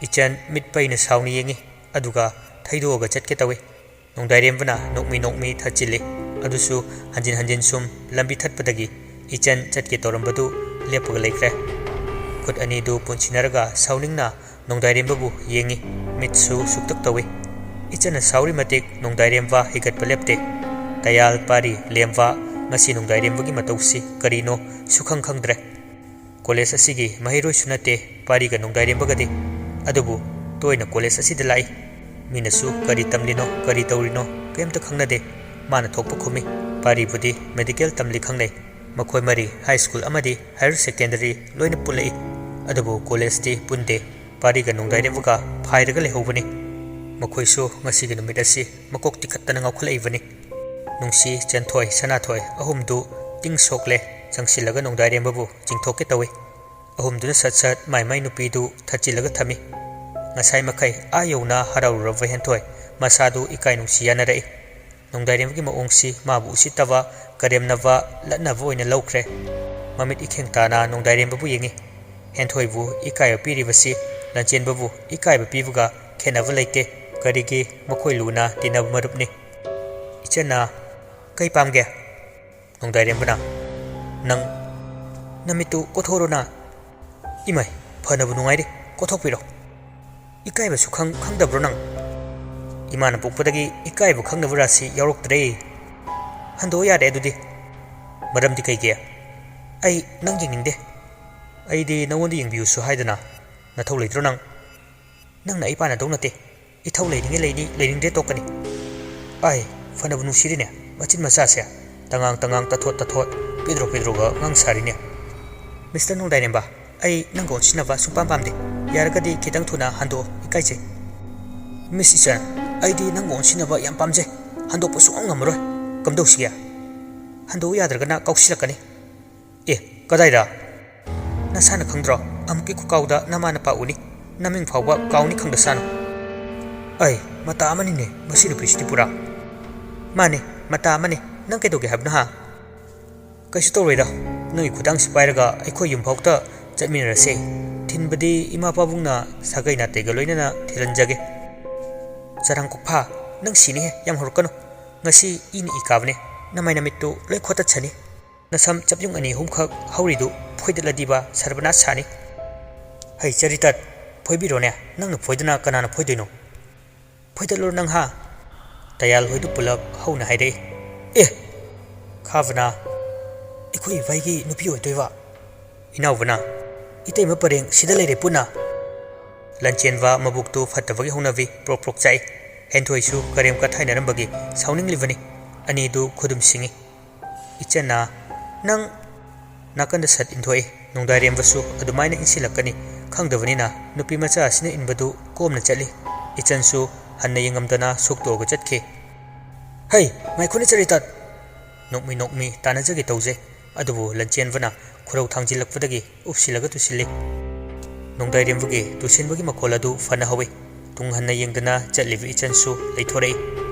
ꯏꯆꯟ ꯃꯤꯠ ꯄꯩꯅ ꯁꯥꯎꯅ ꯌꯦꯡꯉꯤ, ꯑꯗꯨꯒ ꯊꯩꯗꯣꯛꯑꯒ ꯆꯠꯀꯦ ꯇꯧꯏ꯫ ꯅꯣꯡꯗꯥꯏꯔꯦꯝꯕꯅ ꯅꯣꯛꯃꯤ ꯅꯣꯛꯃꯤ ꯊꯠꯆꯤꯜꯂꯤ꯫ ꯑꯗꯨꯁꯨ ꯍꯟꯖꯤꯟ ꯍꯟꯖꯤꯟ ꯁꯨꯝ ꯂꯝꯕꯤ ꯊꯠꯄꯗꯒꯤ ꯏꯆꯟ ꯆꯠꯀꯦ ꯇꯧꯔꯝꯕꯗꯨ ꯂꯦꯞꯄꯒ ꯂꯩꯈ꯭ꯔꯦ꯫ ꯈꯨꯠ ꯑꯅꯤꯗꯨ ꯄꯨꯟꯁꯤꯟꯅꯔꯒ ꯁꯥꯎꯅꯤꯡꯅ ꯅꯣꯡꯗꯥꯏꯔꯦꯝꯕꯕꯨ ꯌꯦꯡꯉꯤ꯫ ꯃꯤꯠꯁꯨ ꯁꯨꯛꯇꯛ ꯇꯧꯏ꯫ ꯏꯆꯟꯅ ꯁꯥꯎꯔꯤ ꯃꯇꯤꯛ ꯅꯣꯡꯗꯥꯏꯔꯦꯝꯕ ꯍꯤꯒꯠꯄ ꯂꯦꯞꯇꯦ꯫ ꯇꯌꯥꯜ, ꯄꯥꯔꯤ, ꯂꯦꯝꯕ, ꯉꯁꯤ ꯅꯣꯡꯗꯥꯏꯔꯦꯝꯕꯒꯤ ꯃꯇꯧꯁꯤ ꯀꯔꯤꯅꯣ ꯁꯨꯈꯪ ꯈꯪꯗ꯭ꯔꯦ꯫ ꯀꯣꯂꯦꯖ ꯑꯁꯤꯒꯤ ꯃꯍꯩꯔꯣꯏꯁꯨ ꯅꯠꯇꯦ ꯄꯥꯔꯤꯒ ꯅꯣꯡꯗꯥꯏꯔꯦꯝꯕꯒꯗꯤ, ꯑꯗꯨꯕꯨ ꯇꯣꯏꯅ ꯀꯣꯂꯦꯖ ꯑꯁꯤꯗ ꯂꯥꯛꯏ꯫ ꯃꯤꯅꯁꯨ ꯀꯔꯤ ꯇꯝꯂꯤꯅꯣ, ꯀꯔꯤ ꯇꯧꯔꯤꯅꯣ ꯀꯔꯤꯝꯇ ꯈꯪꯅꯗꯦ꯫ ꯃꯥꯅ ꯊꯣꯛꯄ ꯈꯨꯝꯃꯤ꯫ ꯄꯥꯔꯤꯕꯨꯗꯤ ꯃꯦꯗꯤꯀꯦꯜ ꯇꯝꯂꯤ ꯈꯪꯅꯩ꯫ ꯃꯈꯣꯏ ꯃꯔꯤ ꯍꯥꯏ ꯁ꯭ꯀꯨꯜ ꯑꯃꯗꯤ ꯍꯥꯌꯔ ꯁꯦꯀꯦꯟꯗꯔꯤ ꯂꯣꯏꯅ ꯄꯨꯜꯂꯛꯏ꯫ ꯑꯗꯨꯕꯨ ꯀꯣꯂꯦꯖꯇꯤ ꯄꯨꯟꯗꯦ꯫ ꯄꯥꯔꯤꯒ ꯅꯣꯡꯗꯥꯏꯔꯦꯝꯕꯒ ꯐꯥꯏꯔꯒ ꯂꯩꯍꯧꯕꯅꯤ꯫ ꯃꯈꯣꯏꯁꯨ ꯉꯁꯤꯒꯤ ꯅꯨꯃꯤꯠ ꯑꯁꯤ ꯃꯀꯣꯛ ꯇꯤꯈꯠꯇꯅ ꯉꯥꯎꯈꯠꯂꯛꯏꯕꯅꯤ꯫ ꯅꯨꯡꯁꯤ, ꯆꯦꯟꯊꯣꯏ, ꯁꯅꯥꯊꯣꯏ ꯑꯍꯨꯝꯗꯨ ꯇꯤꯡ ꯁꯣꯛꯂꯦ꯫ ꯆꯪꯁꯤꯜꯂꯒ ꯅꯣꯡꯗꯥꯏꯔꯦꯝꯕꯕꯨ ꯆꯤꯡꯊꯣꯛꯀꯦ ꯇꯧꯏ꯫ ꯑꯍꯨꯝꯗꯨꯅ ꯁꯠ ꯁꯠ ꯃꯥꯏ ꯃꯥꯏ ꯅꯨꯄꯤꯗꯨ ꯊꯠꯆꯤꯜꯂꯒ ꯊꯝꯃꯤ꯫ ꯉꯁꯥꯏ ꯃꯈꯩ ꯑꯥ ꯌꯧꯅ ꯍꯔꯥꯎꯔꯨꯔꯕ ꯍꯦꯟꯊꯣꯏ ꯃꯁꯥꯗꯨ ꯏꯀꯥꯏ ꯅꯨꯡꯁꯤ ꯌꯥꯅꯔꯛꯏ꯫ ꯅꯣꯡꯗꯥꯏꯔꯦꯝꯕꯒꯤ ꯃꯑꯣꯡꯁꯤ ꯃꯥꯕꯨ ꯎꯁꯤꯠꯇꯕ, ꯀꯔꯦꯝꯅꯕ, ꯂꯠꯅꯕ ꯑꯣꯏꯅ ꯂꯧꯈ꯭ꯔꯦ꯫ ꯃꯃꯤꯠ ꯏꯈꯦꯡ ꯇꯥꯅ ꯅꯣꯡꯗꯥꯏꯔꯦꯝꯕꯕꯨ ꯌꯦꯡꯉꯤ꯫ ꯍꯦꯟꯊꯣꯏꯕꯨ ꯏꯀꯥꯏꯕ ꯄꯤꯔꯤꯕꯁꯤ ꯂꯟꯆꯦꯟꯕꯕꯨ ꯏꯀꯥꯏꯕ ꯄꯤꯕꯒ ꯈꯦꯠꯅꯕ ꯂꯩꯇꯦ꯫ ꯀꯔꯤꯒꯤ? ꯃꯈꯣꯏ ꯂꯨꯅ ꯇꯤꯟꯅꯕ ꯃꯔꯨꯞꯅꯤ꯫ "ꯏꯆꯟꯅ, ꯀꯩ ꯄꯥꯝꯒꯦ?" ꯅꯣꯡꯗꯥꯏꯔꯦꯝꯕꯅ, "ꯅꯪ ꯅꯃꯤꯠꯇꯨ ꯀꯣꯊꯣꯔꯣꯅ꯫" "ꯏꯃꯥꯏ, ꯐꯅꯕꯨ ꯅꯨꯡꯉꯥꯏꯔꯤ, ꯀꯣꯊꯣꯛꯄꯤꯔꯣ꯫ ꯏꯀꯥꯏꯕꯁꯨ ꯈꯪ-, ꯈꯪꯗꯕ꯭ꯔꯣ ꯅꯪ? ꯏꯃꯥꯅ ꯄꯣꯛꯄꯗꯒꯤ ꯏꯀꯥꯏꯕ ꯈꯪꯗꯕ ꯔꯥꯁꯤ ꯌꯥꯎꯔꯛꯇ꯭ꯔꯦ꯫ ꯍꯟꯗꯣꯛꯑꯣ ꯌꯥꯔꯦ ꯑꯗꯨꯗꯤ꯫" "ꯃꯔꯝꯗꯤ ꯀꯩꯒꯤ?" "ꯑꯩ ꯅꯪ ꯌꯦꯡꯅꯤꯡꯗꯦ꯫" "ꯑꯩꯗꯤ ꯅꯉꯣꯟꯗ ꯌꯦꯡꯕꯤꯌꯨꯁꯨ ꯍꯥꯏꯗꯅ꯫ ꯅꯊꯧ ꯂꯩꯇ꯭ꯔꯣ ꯅꯪ?" "ꯅꯪꯅ ꯑꯩ ꯄꯥꯟꯅꯗꯧ ꯅꯠꯇꯦ꯫ ꯏꯊꯧ ꯂꯩꯅꯤꯡꯉꯦ ꯂꯩꯅꯤ, ꯂꯩꯅꯤꯡꯗ꯭ꯔꯦ ꯇꯣꯛꯀꯅꯤ꯫" "ꯑꯥꯏ, ꯐꯅꯕꯨ ꯅꯨꯡꯁꯤꯔꯤꯅꯦ, ꯃꯆꯤꯟ ꯃꯆꯥꯁꯦ꯫ ꯇꯉꯥꯡ ꯇꯉꯥꯡ, ꯇꯊꯣꯠ ꯇꯊꯣꯠ, ꯄꯤꯗ꯭ꯔꯣ ꯄꯤꯗ꯭ꯔꯣꯒ ꯉꯥꯡ ꯁꯥꯔꯤꯅꯦ꯫" "ꯃꯤꯁꯇꯔ ꯅꯣꯡꯗꯥꯏꯔꯦꯝꯕ, ꯑꯩ ꯅꯪꯒ ꯑꯣꯟꯁꯤꯟꯅꯕ ꯁꯨꯡꯄꯥꯝ ꯄꯥꯝꯗꯦ꯫ ꯌꯥꯔꯒꯗꯤ ꯈꯤꯇꯪ ꯊꯨꯅ ꯍꯟꯗꯣꯛꯑꯣ, ꯏꯀꯥꯏꯖꯩ꯫" "ꯃꯤꯁ ꯏꯆꯟ, ꯑꯩꯗꯤ ꯅꯪꯒ ꯑꯣꯟꯁꯤꯟꯅꯕ ꯌꯥꯝ ꯄꯥꯝꯖꯩ꯫ ꯍꯟꯗꯣꯛꯄ ꯁꯨꯡꯉꯝ ꯉꯝꯃꯔꯣꯏ꯫ ꯀꯝꯗꯧꯁꯤꯒꯦ?" "ꯍꯟꯗꯣꯛꯎ ꯌꯥꯗ꯭ꯔꯒꯅ ꯀꯥꯎꯁꯤꯜꯂꯛꯀꯅꯤ꯫" "ꯑꯦ, ꯀꯗꯥꯏꯗ?" "ꯅꯁꯥꯅ ꯈꯪꯗ꯭ꯔꯣ? ꯑꯃꯨꯛꯀꯤ ꯈꯨꯀꯥꯎꯗ ꯅꯃꯥ ꯅꯄꯥ ꯎꯅꯤ, ꯅꯃꯤꯡ ꯐꯥꯎꯕ ꯀꯥꯎꯅꯤ ꯈꯪꯗꯁꯥꯅ꯫" "ꯑꯩ, ꯃꯇꯥ ꯑꯃꯅꯤꯅꯦ ꯃꯁꯤ ꯅꯨꯄꯤꯁꯤꯗꯤ ꯄꯨꯔꯥ꯫" "ꯃꯥꯅꯦ, ꯃꯇꯥ ꯑꯃꯅꯦ꯫ ꯅꯪ ꯀꯩꯗꯧꯒꯦ ꯍꯥꯏꯕꯅꯣ ꯍꯥ?" "ꯀꯩꯁꯨ ꯇꯧꯔꯣꯏꯗ, ꯅꯪꯒꯤ ꯈꯨꯗꯥꯡꯁꯤ ꯄꯥꯏꯔꯒ ꯑꯩꯈꯣꯏ ꯌꯨꯝꯐꯥꯎꯇ ꯆꯠꯃꯤꯟꯅꯔꯁꯦ꯫ ꯊꯤꯟꯕꯗꯤ ꯏꯃꯥ ꯄꯥꯕꯨꯡꯅ ꯁꯥꯒꯩ ꯅꯥꯇꯩꯒ ꯂꯣꯏꯅꯅ ꯊꯤꯜꯍꯟꯖꯒꯦ꯫" "ꯆꯔꯥꯡ ꯀꯣꯛꯐꯥ, ꯅꯪ ꯁꯤꯅꯤꯍꯦ, ꯌꯥꯝ ꯍꯧꯔꯛꯀꯅꯨ꯫ ꯉꯁꯤ ꯏꯅ ꯏ ꯀꯥꯕꯅꯦ, ꯅꯃꯥꯏ ꯅꯃꯤꯠꯇꯨ ꯂꯣꯏ ꯈꯣꯠꯇꯠꯁꯅꯤ꯫ ꯅꯁꯝ ꯆꯞꯌꯨꯡ ꯑꯅꯤ ꯑꯍꯨꯝꯈꯛ ꯍꯧꯔꯤꯗꯨ ꯐꯣꯏꯗꯠꯂꯗꯤꯕ ꯁꯔꯕꯅꯥꯁ ꯁꯥꯅꯤ꯫" "ꯍꯩ ꯆꯔꯤꯇꯠ, ꯐꯣꯏꯕꯤꯔꯣꯅꯦ, ꯅꯪꯅ ꯐꯣꯏꯗꯅ ꯀꯅꯥꯅ ꯐꯣꯏꯗꯣꯏꯅꯣ? ꯐꯣꯏꯗꯠꯂꯨꯔꯣ ꯅꯪ ꯍꯥ?" ꯇꯌꯥꯜ ꯍꯣꯏꯗꯨ ꯄꯨꯂꯞ ꯍꯧꯅ ꯍꯥꯏꯔꯛꯏ꯫ "ꯑꯦ! ꯈꯥꯕꯅ ꯑꯩꯈꯣꯏ ꯏꯕꯥꯏꯒꯤ ꯅꯨꯄꯤ ꯑꯣꯏꯗꯣꯏꯕ?" ꯏꯅꯥꯎꯕꯅ, "ꯏꯇꯩꯃ ꯄꯔꯦꯡ ꯁꯤꯗ ꯂꯩꯔꯦ ꯄꯨꯟꯅ꯫" ꯂꯟꯆꯦꯟꯕ ꯃꯕꯨꯛꯇꯨ ꯐꯠꯇꯕꯒꯤ ꯍꯧꯅꯕꯤ ꯄ꯭ꯔꯣꯛ ꯄ꯭ꯔꯣꯛ ꯆꯥꯛꯏ꯫ ꯍꯦꯟꯊꯣꯏꯁꯨ ꯀꯔꯦꯝ ꯀꯊꯥꯏꯅꯔꯝꯕꯒꯤ ꯁꯥꯎꯅꯤꯡꯂꯤꯕꯅꯤ꯫ ꯑꯅꯤꯗꯨ ꯈꯨꯗꯨꯝ ꯁꯤꯡꯏ꯫ "ꯏꯆꯟꯅ, "ꯅꯪ!" ꯅꯥꯀꯟꯗ ꯁꯠ ꯏꯟꯊꯣꯛꯏ꯫ ꯅꯣꯡꯗꯥꯏꯔꯦꯝꯕꯁꯨ ꯑꯗꯨꯃꯥꯏꯅ ꯏꯟꯁꯤꯜꯂꯛꯀꯅꯤ ꯈꯪꯗꯕꯅꯤꯅ ꯅꯨꯄꯤ ꯃꯆꯥ ꯑꯁꯤꯅ ꯏꯟꯕꯗꯨ ꯀꯣꯝꯅ ꯆꯠꯂꯤ꯫ ꯏꯆꯟꯁꯨ ꯍꯟꯅ ꯌꯦꯡꯉꯝꯗꯅ ꯁꯣꯛꯇꯣꯛꯑꯒ ꯆꯠꯈꯤ꯫ "ꯍꯩ, ꯉꯥꯏꯈꯣꯅꯦ ꯆꯔꯤꯇꯥꯠ!" ꯅꯣꯛꯃꯤ ꯅꯣꯛꯃꯤ ꯇꯥꯟꯅꯖꯒꯦ ꯇꯧꯖꯩ꯫ ꯑꯗꯨꯕꯨ ꯂꯟꯆꯦꯟꯕꯅ ꯈꯨꯔꯧ ꯊꯥꯡꯖꯤꯜꯂꯛꯄꯗꯒꯤ ꯎꯞꯁꯤꯜꯂꯒ ꯇꯨꯁꯤꯜꯂꯤ꯫ ꯅꯣꯡꯗꯥꯏꯔꯦꯝꯕꯒꯤ ꯇꯨꯁꯤꯟꯕꯒꯤ ꯃꯈꯣꯜ ꯑꯗꯨ ꯐꯅ ꯍꯧꯏ꯫ ꯇꯨꯡ ꯍꯟꯅ ꯌꯦꯡꯗꯅ ꯆꯠꯂꯤꯕ ꯏꯆꯟꯁꯨ ꯂꯩꯊꯣꯔꯛꯏ꯫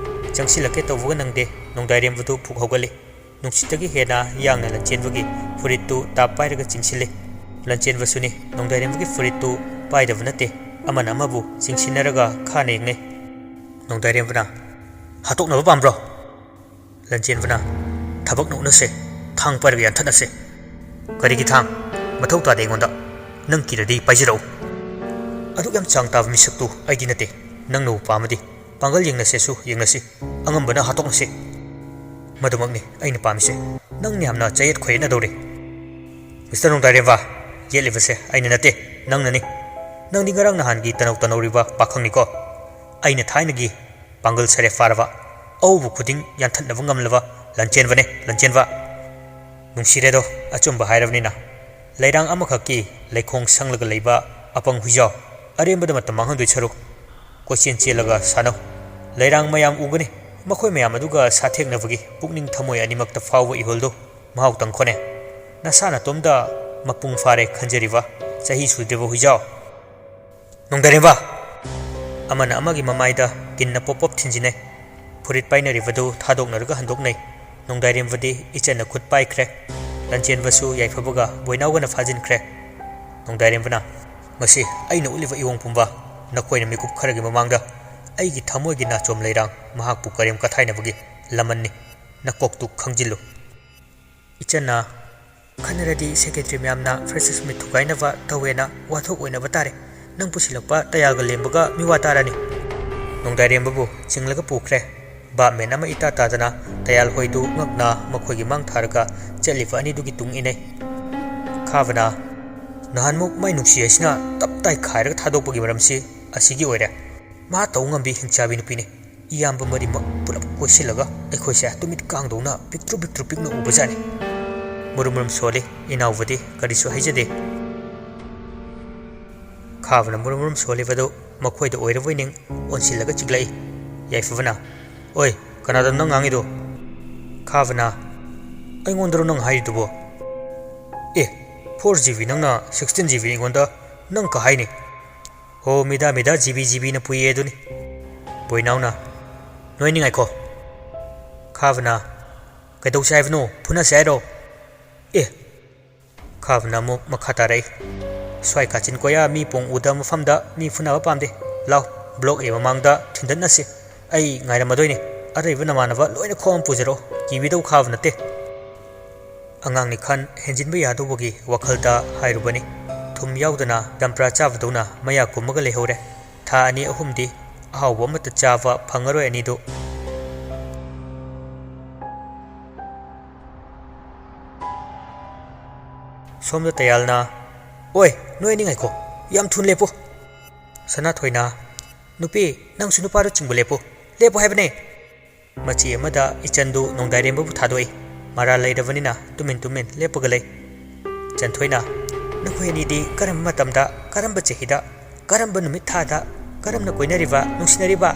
ꯆꯪꯁꯤꯜꯂꯛꯀꯦ ꯇꯧꯕꯒ ꯅꯪꯗꯦ, ꯅꯣꯡꯗꯥꯏꯔꯦꯝꯕꯗꯨ ꯐꯨꯛ ꯍꯧꯒꯠꯂꯤ꯫ ꯅꯨꯡꯁꯤꯠꯇꯒꯤ ꯍꯦꯟꯅ ꯌꯥꯡꯅ ꯂꯟꯆꯦꯟꯕꯒꯤ ꯐꯨꯔꯤꯠꯇꯨ ꯇꯥꯞ ꯄꯥꯏꯔꯒ ꯆꯤꯡꯁꯤꯜꯂꯤ꯫ ꯂꯟꯆꯦꯟꯕꯁꯨꯅꯤ, ꯅꯣꯡꯗꯥꯏꯔꯦꯝꯕꯒꯤ ꯐꯨꯔꯤꯠꯇꯨ ꯄꯥꯏꯗꯕ ꯅꯠꯇꯦ꯫ ꯑꯃꯅ ꯑꯃꯕꯨ ꯆꯤꯡꯁꯤꯟꯅꯔꯒ ꯈꯥꯅ ꯌꯦꯡꯅꯩ꯫ ꯅꯣꯡꯗꯥꯏꯔꯦꯝꯕꯅ, "ꯍꯥꯠꯇꯣꯛꯅꯕ ꯄꯥꯝꯕ꯭ꯔꯣ?" ꯂꯟꯆꯦꯟꯕꯅ, "ꯊꯕꯛꯅ ꯎꯠꯅꯁꯦ, ꯊꯥꯡ ꯄꯥꯏꯔꯒ ꯌꯥꯟꯊꯠꯅꯁꯦ꯫" "ꯀꯔꯤꯒꯤ ꯊꯥꯡ? ꯃꯊꯧ ꯇꯥꯗꯦ ꯑꯩꯉꯣꯟꯗ꯫ ꯅꯪ ꯀꯤꯔꯗꯤ ꯄꯥꯏꯖꯔꯛꯎ꯫" "ꯑꯗꯨꯛ ꯌꯥꯝ ꯆꯥꯡ ꯇꯥꯕ ꯃꯤꯁꯛꯇꯨ ꯑꯩꯗꯤ ꯅꯠꯇꯦ꯫ ꯅꯪꯅꯕꯨ ꯄꯥꯝꯃꯗꯤ ꯄꯥꯡꯒꯜ ꯌꯦꯡꯅꯁꯦꯁꯨ ꯌꯦꯡꯅꯁꯤ꯫ ꯑꯉꯝꯕꯅ ꯍꯥꯠꯇꯣꯛꯅꯁꯤ꯫" "ꯃꯗꯨꯃꯛꯅꯤ ꯑꯩꯅ ꯄꯥꯝꯃꯤꯁꯦ꯫ ꯅꯪꯅ ꯌꯥꯝꯅ ꯆꯌꯦꯠ ꯈꯣꯏꯌꯦꯠꯅꯗꯧꯔꯤ꯫" "ꯃꯤꯁꯇꯔ ꯅꯣꯡꯗꯥꯏꯔꯦꯝꯕ, ꯌꯦꯠꯂꯤꯕꯁꯦ ꯑꯩꯅ ꯅꯠꯇꯦ, ꯅꯪꯅꯅꯤ꯫ ꯅꯪꯗꯤ ꯉꯔꯥꯡ ꯅꯍꯥꯟꯒꯤ ꯇꯅꯧ ꯇꯅꯧꯔꯤꯕ ꯄꯥꯈꯪꯅꯤꯀꯣ꯫ ꯑꯩꯅ ꯊꯥꯏꯅꯒꯤ ꯄꯥꯡꯒꯜ ꯁꯔꯦ ꯐꯥꯔꯕ, ꯑꯍꯧꯕ ꯈꯨꯗꯤꯡ ꯌꯥꯟꯊꯠꯅꯕ ꯉꯝꯂꯕ ꯂꯟꯆꯦꯟꯕꯅꯦ, ꯂꯟꯆꯦꯟꯕ꯫" "ꯅꯨꯡꯁꯤꯔꯦꯗꯣ, ꯑꯆꯨꯝꯕ ꯍꯥꯏꯔꯕꯅꯤꯅ꯫ ꯂꯩꯔꯥꯡ ꯑꯃꯈꯛꯀꯤ ꯂꯩꯈꯣꯡ ꯁꯪꯂꯒ ꯂꯩꯕ ꯑꯄꯪ ꯍꯨꯏꯖꯥꯎ, ꯑꯔꯦꯝꯕꯗ ꯃꯇꯝ ꯃꯥꯡꯍꯟꯗꯣꯏ ꯁꯔꯨꯛ ꯀꯣꯏꯆꯦꯟ ꯆꯦꯜꯂꯒ ꯁꯥꯟꯅꯧ꯫ ꯂꯩꯔꯥꯡ ꯃꯌꯥꯝ ꯎꯒꯅꯤ, ꯃꯈꯣꯏ ꯃꯌꯥꯝ ꯑꯗꯨꯒ ꯁꯥꯊꯦꯛꯅꯕꯒꯤ ꯄꯨꯛꯅꯤꯡ ꯊꯃꯣꯏ ꯑꯅꯤꯃꯛꯇ ꯐꯥꯎꯕ ꯏꯍꯨꯜꯗꯨ ꯃꯍꯥꯎ ꯇꯪꯈꯣꯅꯦ꯫ ꯅꯁꯥ ꯅꯇꯣꯝꯗ ꯃꯄꯨꯡ ꯐꯥꯔꯦ ꯈꯟꯖꯔꯤꯕ ꯆꯍꯤ ꯁꯨꯗ꯭ꯔꯤꯕ ꯍꯨꯏꯖꯥꯎ!" "ꯅꯣꯡꯗꯥꯏꯔꯦꯝꯕ!" ꯑꯃꯅ ꯑꯃꯒꯤ ꯃꯃꯥꯏꯗ ꯀꯤꯟꯅ ꯄꯣꯞ ꯄꯣꯞ ꯊꯤꯟꯖꯤꯟꯅꯩ꯫ ꯐꯨꯔꯤꯠ ꯄꯥꯏꯅꯔꯤꯕꯗꯨ ꯊꯥꯗꯣꯛꯅꯔꯒ ꯍꯟꯗꯣꯛꯅꯩ꯫ ꯅꯣꯡꯗꯥꯏꯔꯦꯝꯕꯗꯤ ꯏꯆꯟꯅ ꯈꯨꯠ ꯄꯥꯏꯈ꯭ꯔꯦ꯫ ꯂꯟꯆꯦꯟꯕꯁꯨ ꯌꯥꯏꯐꯕꯒ ꯕꯣꯏꯅꯥꯎꯒꯅ ꯐꯥꯖꯤꯟꯈ꯭ꯔꯦ꯫ ꯅꯣꯡꯗꯥꯏꯔꯦꯝꯕꯅ, "ꯃꯁꯤ ꯑꯩꯅ ꯎꯠꯂꯤꯕ ꯏꯑꯣꯡ ꯄꯨꯝꯕ ꯅꯈꯣꯏꯅ ꯃꯤꯀꯨꯞ ꯈꯔꯒꯤ ꯃꯃꯥꯡꯗ ꯑꯩꯒꯤ ꯊꯃꯣꯏꯒꯤ ꯅꯥꯆꯣꯝ ꯂꯩꯔꯥꯡ ꯃꯍꯥꯛꯄꯨ ꯀꯔꯦꯝ ꯀꯊꯥꯏꯅꯕꯒꯤ ꯂꯃꯟꯅꯤ꯫ ꯅꯀꯣꯛꯇꯨ ꯈꯪꯖꯤꯜꯂꯨ꯫" ꯏꯆꯟꯅ, "ꯈꯟꯅꯔꯗꯤ ꯁꯦꯀ꯭ꯔꯦꯇꯔꯤ ꯃꯌꯥꯝꯅ ꯐ꯭ꯔꯦꯁꯔꯁ ꯃꯤꯠ ꯊꯨꯒꯥꯏꯅꯕ ꯇꯧꯋꯦꯅ ꯋꯥꯊꯣꯛ ꯑꯣꯏꯅꯕ ꯇꯥꯔꯦ꯫ ꯅꯪ ꯄꯨꯁꯤꯜꯂꯛꯄ ꯇꯌꯥꯜꯒ ꯂꯦꯝꯕꯒ ꯃꯤꯋꯥ ꯇꯥꯔꯅꯤ꯫" ꯅꯣꯡꯗꯥꯏꯔꯦꯝꯕꯕꯨ ꯆꯤꯡꯂꯒ ꯄꯨꯈ꯭ꯔꯦ꯫ ꯚꯥꯞ ꯃꯦꯟ ꯑꯃ ꯏꯇꯥ ꯇꯥꯗꯅ ꯇꯌꯥꯜ ꯍꯣꯏꯗꯨ ꯉꯛꯅ ꯃꯈꯣꯏꯒꯤ ꯃꯥꯡ ꯊꯥꯔꯒ ꯆꯠꯂꯤꯕ ꯑꯅꯤꯗꯨꯒꯤ ꯇꯨꯡ ꯏꯟꯅꯩ꯫ ꯈꯥꯕꯅ, "ꯅꯍꯥꯟꯃꯨꯛ ꯃꯥꯏ ꯅꯨꯡꯁꯤ ꯍꯥꯏꯁꯤꯅ ꯇꯞ ꯇꯥꯏ ꯈꯥꯏꯔꯒ ꯊꯥꯗꯣꯛꯄꯒꯤ ꯃꯔꯝꯁꯤ ꯑꯁꯤꯒꯤ ꯑꯣꯏꯔꯦ꯫ ꯃꯥ ꯇꯧ ꯉꯝꯕꯤ ꯍꯤꯡꯆꯥꯕꯤ ꯅꯨꯄꯤꯅꯤ꯫ ꯏꯌꯥꯝꯕ ꯃꯔꯤꯃꯛ ꯄꯨꯂꯞ ꯀꯣꯏꯁꯤꯜꯂꯒ ꯑꯩꯈꯣꯏꯁꯦ ꯇꯨꯃꯤꯠ ꯀꯥꯡꯗꯧꯅ ꯄꯤꯛꯇ꯭ꯔꯨ ꯄꯤꯛꯇ꯭ꯔꯨ ꯄꯤꯛꯅ ꯎꯕꯖꯥꯠꯅꯤ꯫" ꯃꯨꯔꯨꯝ ꯃꯨꯔꯨꯝ ꯁꯣꯜꯂꯤ꯫ ꯏꯅꯥꯎꯕꯗꯤ ꯀꯔꯤꯁꯨ ꯍꯥꯏꯖꯗꯦ꯫ ꯈꯥꯕꯅ ꯃꯨꯔꯨꯝ ꯃꯨꯔꯨꯝ ꯁꯣꯜꯂꯤꯕꯗꯨ ꯃꯈꯣꯏꯗ ꯑꯣꯏꯔꯕꯣꯏ ꯅꯤꯡ ꯑꯣꯟꯁꯤꯜꯂꯒ ꯆꯤꯛꯂꯛꯏ꯫ ꯌꯥꯏꯐꯕꯅ, "ꯑꯣꯏ, ꯀꯅꯥꯗꯅꯣ ꯅꯪ ꯉꯥꯡꯉꯤꯗꯣ?" ꯈꯥꯕꯅ, "ꯑꯩꯉꯣꯟꯗꯔꯣ ꯅꯪ ꯍꯥꯏꯔꯤꯗꯨꯕꯣ?" "ꯑꯦ, four G B ꯅꯪꯅ sixteen G B ꯑꯩꯉꯣꯟꯗ ꯅꯪ ꯀ ꯍꯥꯏꯅꯤ?" "ꯍꯣ, ꯃꯤꯗꯥ ꯃꯤꯗꯥ, G B G B ꯅ ꯄꯨꯏꯌꯦ ꯑꯗꯨꯅꯤ꯫" ꯕꯣꯏꯅꯥꯎꯅ, "ꯅꯣꯏꯅꯤ ꯉꯥꯏꯈꯣ꯫" ꯈꯥꯕꯅ, "ꯀꯩꯗꯧꯁꯦ ꯍꯥꯏꯕꯅꯣ? ꯐꯨꯅꯁꯦ ꯍꯥꯏꯔꯣ?" "ꯑꯦ!" ꯈꯥꯕꯅ ꯑꯃꯨꯛ ꯃꯈꯥ ꯇꯥꯔꯛꯏ, "ꯁ꯭ꯋꯥꯏ ꯀꯥꯆꯤꯟ ꯀꯣꯌꯥ ꯃꯤ ꯄꯣꯡ ꯎꯗꯕ ꯃꯐꯝꯗ ꯃꯤ ꯐꯨꯅꯕ ꯄꯥꯝꯗꯦ꯫ ꯂꯥꯎ, block A ꯃꯃꯥꯡꯗ ꯊꯤꯟꯗꯠꯅꯁꯤ꯫ ꯑꯩ ꯉꯥꯏꯔꯝꯃꯗꯣꯏꯅꯤ꯫ ꯑꯔꯩꯕ ꯅꯃꯥꯟꯅꯕ ꯂꯣꯏꯅ ꯈꯣꯝ ꯄꯨꯖꯔꯛꯑꯣ꯫ ꯀꯤꯕꯤꯗꯧ ꯈꯥꯕ ꯅꯠꯇꯦ꯫" ꯑꯉꯥꯡꯅꯤ ꯈꯟ ꯍꯦꯟꯖꯤꯟꯕ ꯌꯥꯗꯧꯕꯒꯤ ꯋꯥꯈꯜꯗ ꯍꯥꯏꯔꯨꯕꯅꯤ꯫ ꯊꯨꯝ ꯌꯥꯎꯗꯅ ꯗꯝꯄ꯭ꯔꯥ ꯆꯥꯕꯗꯧꯅ ꯃꯌꯥ ꯀꯨꯝꯃꯒ ꯂꯩꯍꯧꯔꯦ꯫ ꯊꯥ ꯑꯅꯤ ꯑꯍꯨꯝꯗꯤ ꯑꯍꯥꯎꯕ ꯑꯃꯠꯇ ꯆꯥꯕ ꯐꯪꯉꯔꯣꯏ ꯑꯅꯤꯗꯨ꯫ ꯁꯣꯝꯗ ꯇꯌꯥꯜꯅ, "ꯑꯣꯏ, ꯅꯣꯏ ꯑꯅꯤ ꯉꯥꯏꯈꯣ, ꯌꯥꯝ ꯊꯨꯅ ꯂꯦꯞꯄꯨ꯫" ꯁꯅꯥꯊꯣꯏꯅ, "ꯅꯨꯄꯤ, ꯅꯪꯁꯨ ꯅꯨꯄꯥꯗꯨ ꯆꯤꯡꯕ ꯂꯦꯞꯄꯨ, ꯂꯦꯞꯄꯨ ꯍꯥꯏꯕꯅꯦ꯫" ꯃꯆꯤ ꯑꯃꯗ ꯏꯆꯟꯗꯨ ꯅꯣꯡꯗꯥꯏꯔꯦꯝꯕꯕꯨ ꯊꯥꯗꯣꯛꯏ꯫ ꯃꯔꯥꯜ ꯂꯩꯔꯕꯅꯤꯅ ꯇꯨꯃꯤꯟ ꯇꯨꯃꯤꯟ ꯂꯦꯞꯄꯒ ꯂꯩ꯫ ꯆꯟꯊꯣꯏꯅ, "ꯅꯈꯣꯏ ꯑꯅꯤꯗꯤ ꯀꯔꯝꯕ ꯃꯇꯝꯗ, ꯀꯔꯝꯕ ꯆꯍꯤꯗ, ꯀꯔꯝꯕ ꯅꯨꯃꯤꯠ ꯊꯥꯗ, ꯀꯔꯝꯅ ꯀꯣꯏꯅꯔꯤꯕ, ꯅꯨꯡꯁꯤꯅꯔꯤꯕ?"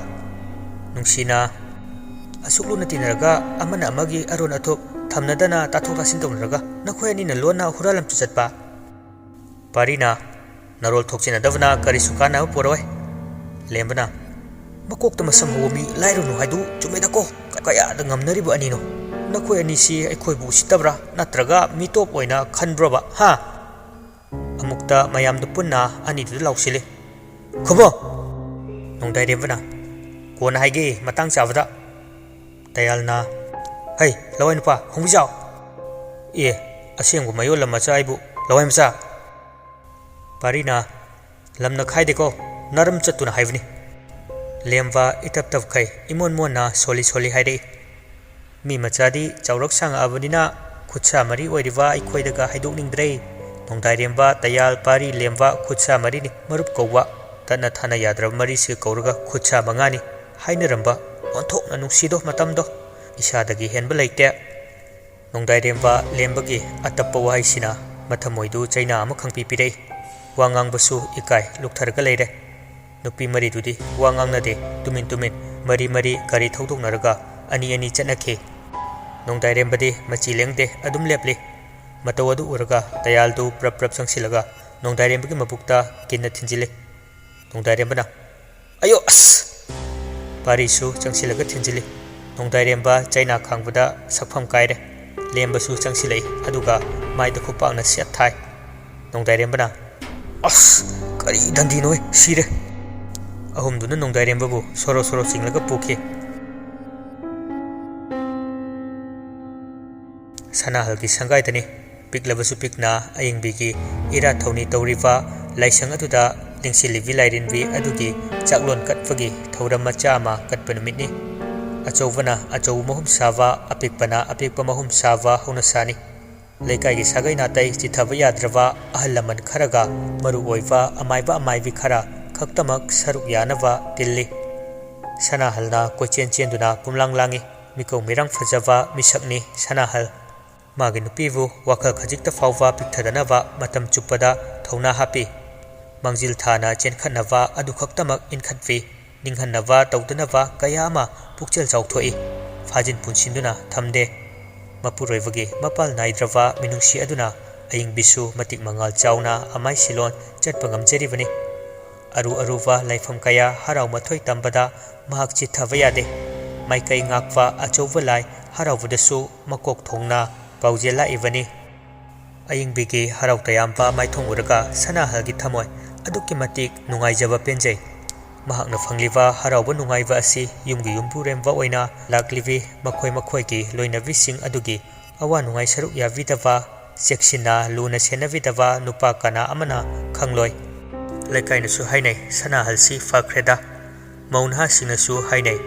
ꯅꯨꯡꯁꯤꯅ, "ꯑꯁꯨꯛ ꯂꯨꯅ ꯇꯤꯟꯅꯔꯒ ꯑꯃꯅ ꯑꯃꯒꯤ ꯑꯔꯣꯟ ꯑꯊꯨꯞ ꯊꯝꯅꯗꯅ ꯇꯥꯊꯣꯛ ꯇꯥꯁꯤꯟ ꯇꯧꯅꯔꯒ ꯅꯈꯣꯏ ꯑꯅꯤꯅ ꯂꯣꯟꯅ ꯍꯨꯔꯥꯟ ꯂꯝꯆꯠ ꯆꯠꯄ?" ꯄꯥꯔꯤꯅ, "ꯅꯔꯣꯜ ꯊꯣꯛꯆꯤꯟꯅꯗꯕꯅ ꯀꯔꯤꯁꯨ ꯀꯥꯟꯅꯕ ꯄꯨꯔꯛꯑꯣꯏ꯫" ꯂꯦꯝꯕꯅ, "ꯃꯀꯣꯛꯇ ꯃꯁꯝ ꯍꯧꯕ ꯃꯤ ꯂꯥꯏꯔꯨꯅꯨ ꯍꯥꯏꯗꯨ ꯆꯨꯝꯃꯦꯗꯀꯣ꯫ ꯀꯌꯥꯗ ꯉꯝꯅꯔꯤꯕ ꯑꯅꯤꯅꯣ? ꯅꯈꯣꯏ ꯑꯅꯤꯁꯤ ꯑꯩꯈꯣꯏꯕꯨ ꯎꯁꯤꯠꯇꯕ꯭ꯔꯥ ꯅꯠꯇ꯭ꯔꯒ ꯃꯤꯇꯣꯞ ꯑꯣꯏꯅ ꯈꯟꯕ꯭ꯔꯣꯕ, ꯍꯥ?" ꯑꯃꯨꯛꯇ ꯃꯌꯥꯝꯗꯨ ꯄꯨꯟꯅ ꯑꯅꯤꯗꯨꯗ ꯂꯥꯎꯁꯤꯜꯂꯤ꯫ "ꯈꯨꯝꯃꯣ!" ꯅꯣꯡꯗꯥꯏꯔꯦꯝꯕꯅ, "ꯀꯣꯟꯅ ꯍꯥꯏꯒꯦ, ꯃꯇꯥꯡ ꯆꯥꯕꯗ꯫" ꯇꯌꯥꯜꯅ, "ꯍꯩ, ꯂꯋꯥꯏ ꯅꯨꯄꯥ, ꯈꯣꯡꯕꯤꯖꯥꯎ!" "ꯑꯦ, ꯑꯁꯦꯡꯕ ꯃꯌꯣꯜ ꯂꯝ ꯃꯆꯥ ꯑꯩꯕꯨ ꯂꯋꯥꯏ ꯃꯆꯥ?" ꯄꯥꯔꯤꯅ, "ꯂꯝꯅ ꯈꯥꯏꯗꯦꯀꯣ, ꯅꯔꯝ ꯆꯠꯇꯨꯅ ꯍꯥꯏꯕꯅꯤ꯫" ꯂꯦꯝꯕ ꯏꯇꯞ ꯇꯞꯈꯩ ꯏꯃꯣꯟ ꯃꯣꯟꯅ ꯁꯣꯜꯂꯤ ꯁꯣꯜꯂꯤ ꯍꯥꯏꯔꯛꯏ꯫ ꯃꯤ ꯃꯆꯥꯗꯤ ꯆꯥꯎꯔꯛ ꯁꯥꯡꯉꯛꯑꯕꯅꯤꯅ ꯈꯨꯠꯁꯥ ꯃꯔꯤ ꯑꯣꯏꯔꯤꯕ ꯑꯩꯈꯣꯏꯗꯒ ꯍꯥꯏꯗꯣꯛꯅꯤꯡꯗ꯭ꯔꯦ꯫ ꯅꯣꯡꯗꯥꯏꯔꯦꯝꯕ, ꯇꯌꯥꯜ, ꯄꯥꯔꯤ, ꯂꯦꯝꯕ ꯈꯨꯠꯁꯥ ꯃꯔꯤꯅꯤ ꯃꯔꯨꯞ ꯀꯧꯕ꯫ ꯇꯠꯅ ꯊꯥꯅ ꯌꯥꯗ꯭ꯔꯕ ꯃꯔꯤꯁꯤ ꯀꯧꯔꯒ ꯈꯨꯠꯁꯥ ꯃꯉꯥꯅꯤ ꯍꯥꯏꯅꯔꯝꯕ꯫ ꯑꯣꯟꯊꯣꯛꯅ ꯅꯨꯡꯁꯤꯗꯣ ꯃꯇꯝꯗꯣ꯫ ꯏꯁꯥꯗꯒꯤ ꯍꯦꯟꯕ ꯂꯩꯇꯦ꯫ ꯅꯣꯡꯗꯥꯏꯔꯦꯝꯕ ꯂꯦꯝꯕꯒꯤ ꯑꯇꯞꯄ ꯋꯥꯍꯩꯁꯤꯅ ꯃꯊꯃꯣꯏꯗꯨ ꯆꯩꯅꯥ ꯑꯃ ꯈꯪꯄꯤ ꯄꯤꯔꯛꯏ꯫ ꯋꯥ ꯉꯥꯡꯕꯁꯨ ꯏꯀꯥꯏ ꯂꯨꯛꯊꯔꯒ ꯂꯩꯔꯦ꯫ ꯅꯨꯄꯤ ꯃꯔꯤꯗꯨꯗꯤ ꯋꯥ ꯉꯥꯡꯅꯗꯦ, ꯇꯨꯃꯤꯟ ꯇꯨꯃꯤꯟ ꯃꯔꯤ ꯃꯔꯤ ꯒꯥꯔꯤ ꯊꯧꯗꯣꯛꯅꯔꯒ ꯑꯅꯤ ꯑꯅꯤ ꯆꯠꯅꯈꯤ꯫ ꯅꯣꯡꯗꯥꯏꯔꯦꯝꯕꯗꯤ ꯃꯆꯤ ꯂꯦꯡꯗꯦ, ꯑꯗꯨꯝ ꯂꯦꯞꯂꯤ꯫ ꯃꯇꯧ ꯑꯗꯨ ꯎꯔꯒ ꯇꯌꯥꯜꯗꯨ ꯄ꯭ꯔꯞ ꯄ꯭ꯔꯞ ꯆꯪꯁꯤꯜꯂꯒ ꯅꯣꯡꯗꯥꯏꯔꯦꯝꯕꯒꯤ ꯃꯕꯨꯛꯇ ꯀꯤꯟꯅ ꯊꯤꯟꯖꯤꯜꯂꯤ꯫ ꯅꯣꯡꯗꯥꯏꯔꯦꯝꯕꯅ, "ꯑꯌꯣ ꯑꯁ!" ꯄꯥꯔꯤꯁꯨ ꯆꯪꯁꯤꯜꯂꯒ ꯊꯤꯟꯖꯤꯜꯂꯤ꯫ ꯅꯣꯡꯗꯥꯏꯔꯦꯝꯕ ꯆꯩꯅꯥ ꯈꯥꯡꯕꯗ ꯁꯛꯐꯝ ꯀꯥꯏꯔꯦ꯫ ꯂꯦꯝꯕꯁꯨ ꯆꯪꯁꯤꯜꯂꯛꯏ, ꯑꯗꯨꯒ ꯃꯥꯏꯗ ꯈꯨꯄꯥꯛꯅ ꯁꯦꯠ ꯊꯥꯏ꯫ ꯅꯣꯡꯗꯥꯏꯔꯦꯝꯕꯅ, "ꯑꯁ! ꯀꯔꯤ ꯗꯟꯗꯤꯅꯣꯍꯦ? ꯁꯤꯔꯦ!" ꯑꯍꯨꯝꯗꯨꯅ ꯅꯣꯡꯗꯥꯏꯔꯦꯝꯕꯕꯨ ꯁꯣꯔꯣ ꯁꯣꯔꯣ ꯆꯤꯡꯂꯒ ꯄꯨꯈꯤ꯫ ꯁꯅꯥꯍꯜꯒꯤ ꯁꯪꯒꯥꯏꯗꯅꯤ꯫ ꯄꯤꯛꯂꯕꯁꯨ ꯄꯤꯛꯅ ꯑꯌꯤꯡꯕꯤꯒꯤ ꯏꯔꯥꯠ ꯊꯧꯅꯤ ꯇꯧꯔꯤꯕ ꯂꯥꯏꯁꯪ ꯑꯗꯨꯗ ꯂꯦꯡꯁꯤꯜꯂꯤꯕꯤ ꯂꯥꯏꯔꯦꯝꯕꯤ ꯑꯗꯨꯒꯤ ꯆꯥꯛꯂꯣꯟ ꯀꯠꯄꯒꯤ ꯊꯧꯔꯝ ꯃꯆꯥ ꯑꯃ ꯀꯠꯄ ꯅꯨꯃꯤꯠꯅꯤ꯫ ꯑꯆꯧꯕꯅ ꯑꯆꯧꯕ ꯃꯍꯨꯝ ꯁꯥꯕ, ꯑꯄꯤꯛꯄꯅ ꯑꯄꯤꯛꯄ ꯃꯍꯨꯝ ꯁꯥꯕ ꯍꯧꯅꯁꯥꯅꯤ꯫ ꯂꯩꯀꯥꯏꯒꯤ ꯁꯥꯒꯩ ꯅꯥꯇꯩ ꯆꯤꯊꯕ ꯌꯥꯗ꯭ꯔꯕ ꯑꯍꯜ ꯂꯃꯟ ꯈꯔꯒ ꯃꯔꯨ ꯑꯣꯏꯕ ꯑꯃꯥꯏꯕ ꯑꯃꯥꯏꯕꯤ ꯈꯔ ꯈꯛꯇꯃꯛ ꯁꯔꯨꯛ ꯌꯥꯅꯕ ꯇꯤꯜꯂꯤ꯫ ꯁꯅꯥꯍꯜꯅ ꯀꯣꯏꯆꯦꯟ ꯆꯦꯟꯗꯨꯅ ꯄꯨꯝꯂꯥꯡ ꯂꯥꯡꯏ꯫ ꯃꯤꯀꯧ ꯃꯤꯔꯥꯡ ꯐꯖꯕ ꯃꯤꯁꯛꯅꯤ ꯁꯅꯥꯍꯜ꯫ ꯃꯥꯒꯤ ꯅꯨꯄꯤꯕꯨ ꯋꯥꯈꯜ ꯈꯖꯤꯛꯇ ꯐꯥꯎꯕ ꯄꯤꯛꯊꯗꯅꯕ ꯃꯇꯝ ꯆꯨꯞꯄꯗ ꯊꯧꯅꯥ ꯍꯥꯞꯄꯤ꯫ ꯃꯥꯡꯖꯤꯜ ꯊꯥꯅ ꯆꯦꯟꯈꯠꯅꯕ ꯑꯗꯨꯈꯛꯇꯃꯛ ꯏꯟꯈꯠꯄꯤ꯫ ꯅꯤꯡꯍꯟꯅꯕ ꯇꯧꯗꯅꯕ ꯀꯌꯥ ꯑꯃ ꯄꯨꯛꯆꯦꯜ ꯆꯥꯎꯊꯣꯛꯏ꯫ ꯐꯥꯖꯤꯟ ꯄꯨꯟꯁꯤꯟꯗꯨꯅ ꯊꯝꯗꯦ꯫ ꯃꯄꯨꯔꯣꯏꯕꯒꯤ ꯃꯄꯥꯜ ꯅꯥꯏꯗ꯭ꯔꯕ ꯃꯤꯅꯨꯡꯁꯤ ꯑꯗꯨꯅ ꯑꯌꯤꯡꯕꯤꯁꯨ ꯃꯇꯤꯛ ꯃꯉꯥꯜ ꯆꯥꯎꯅ ꯑꯃꯥꯏ ꯁꯤꯂꯣꯟ ꯆꯠꯄ ꯉꯝꯖꯔꯤꯕꯅꯤ꯫ ꯑꯔꯨ ꯑꯔꯨꯕ ꯂꯥꯏꯐꯝ ꯀꯌꯥ ꯍꯔꯥꯎ ꯃꯊꯣꯏ ꯇꯝꯕꯗ ꯃꯍꯥꯛ ꯆꯤꯠꯊꯕ ꯌꯥꯗꯦ꯫ ꯃꯥꯏꯀꯩ ꯉꯥꯛꯄ ꯑꯆꯧꯕ ꯂꯥꯏ ꯍꯔꯥꯎꯕꯗꯁꯨ ꯃꯀꯣꯛ ꯊꯣꯡꯅ ꯄꯥꯎꯖꯦꯜ ꯂꯥꯛꯏꯕꯅꯤ꯫ ꯑꯌꯤꯡꯕꯤꯒꯤ ꯍꯔꯥꯎ ꯇꯌꯥꯝꯕ ꯃꯥꯏꯊꯣꯡ ꯎꯔꯒ ꯁꯅꯥꯍꯜꯒꯤ ꯊꯃꯣꯏ ꯑꯗꯨꯛꯀꯤ ꯃꯇꯤꯛ ꯅꯨꯡꯉꯥꯏꯖꯕ ꯄꯦꯟꯖꯩ꯫ ꯃꯍꯥꯛꯅ ꯐꯪꯂꯤꯕ ꯍꯔꯥꯎꯕ ꯅꯨꯡꯉꯥꯏꯕ ꯑꯁꯤ ꯌꯨꯝꯒꯤ ꯌꯨꯝꯕꯨꯔꯦꯝꯕ ꯑꯣꯏꯅ ꯂꯥꯛꯂꯤꯕꯤ ꯃꯈꯣꯏ ꯃꯈꯣꯏꯒꯤ ꯂꯣꯏꯅꯕꯤꯁꯤꯡ ꯑꯗꯨꯒꯤ ꯑꯋꯥ ꯅꯨꯡꯉꯥꯏ ꯁꯔꯨꯛ ꯌꯥꯕꯤꯗꯕ, ꯆꯦꯛꯁꯤꯟꯅ ꯂꯨꯅ ꯁꯦꯟꯅꯕꯤꯗꯕ ꯅꯨꯄꯥ ꯀꯅꯥ ꯑꯃꯅ ꯈꯪꯂꯣꯏ꯫ ꯂꯩꯀꯥꯏꯅꯁꯨ ꯍꯥꯏꯅꯩ, "ꯁꯅꯥꯍꯜꯁꯤ ꯐꯈ꯭ꯔꯦꯗ"꯫ ꯃꯧ ꯅꯍꯥꯁꯤꯡꯅꯁꯨ ꯍꯥꯏꯅꯩ,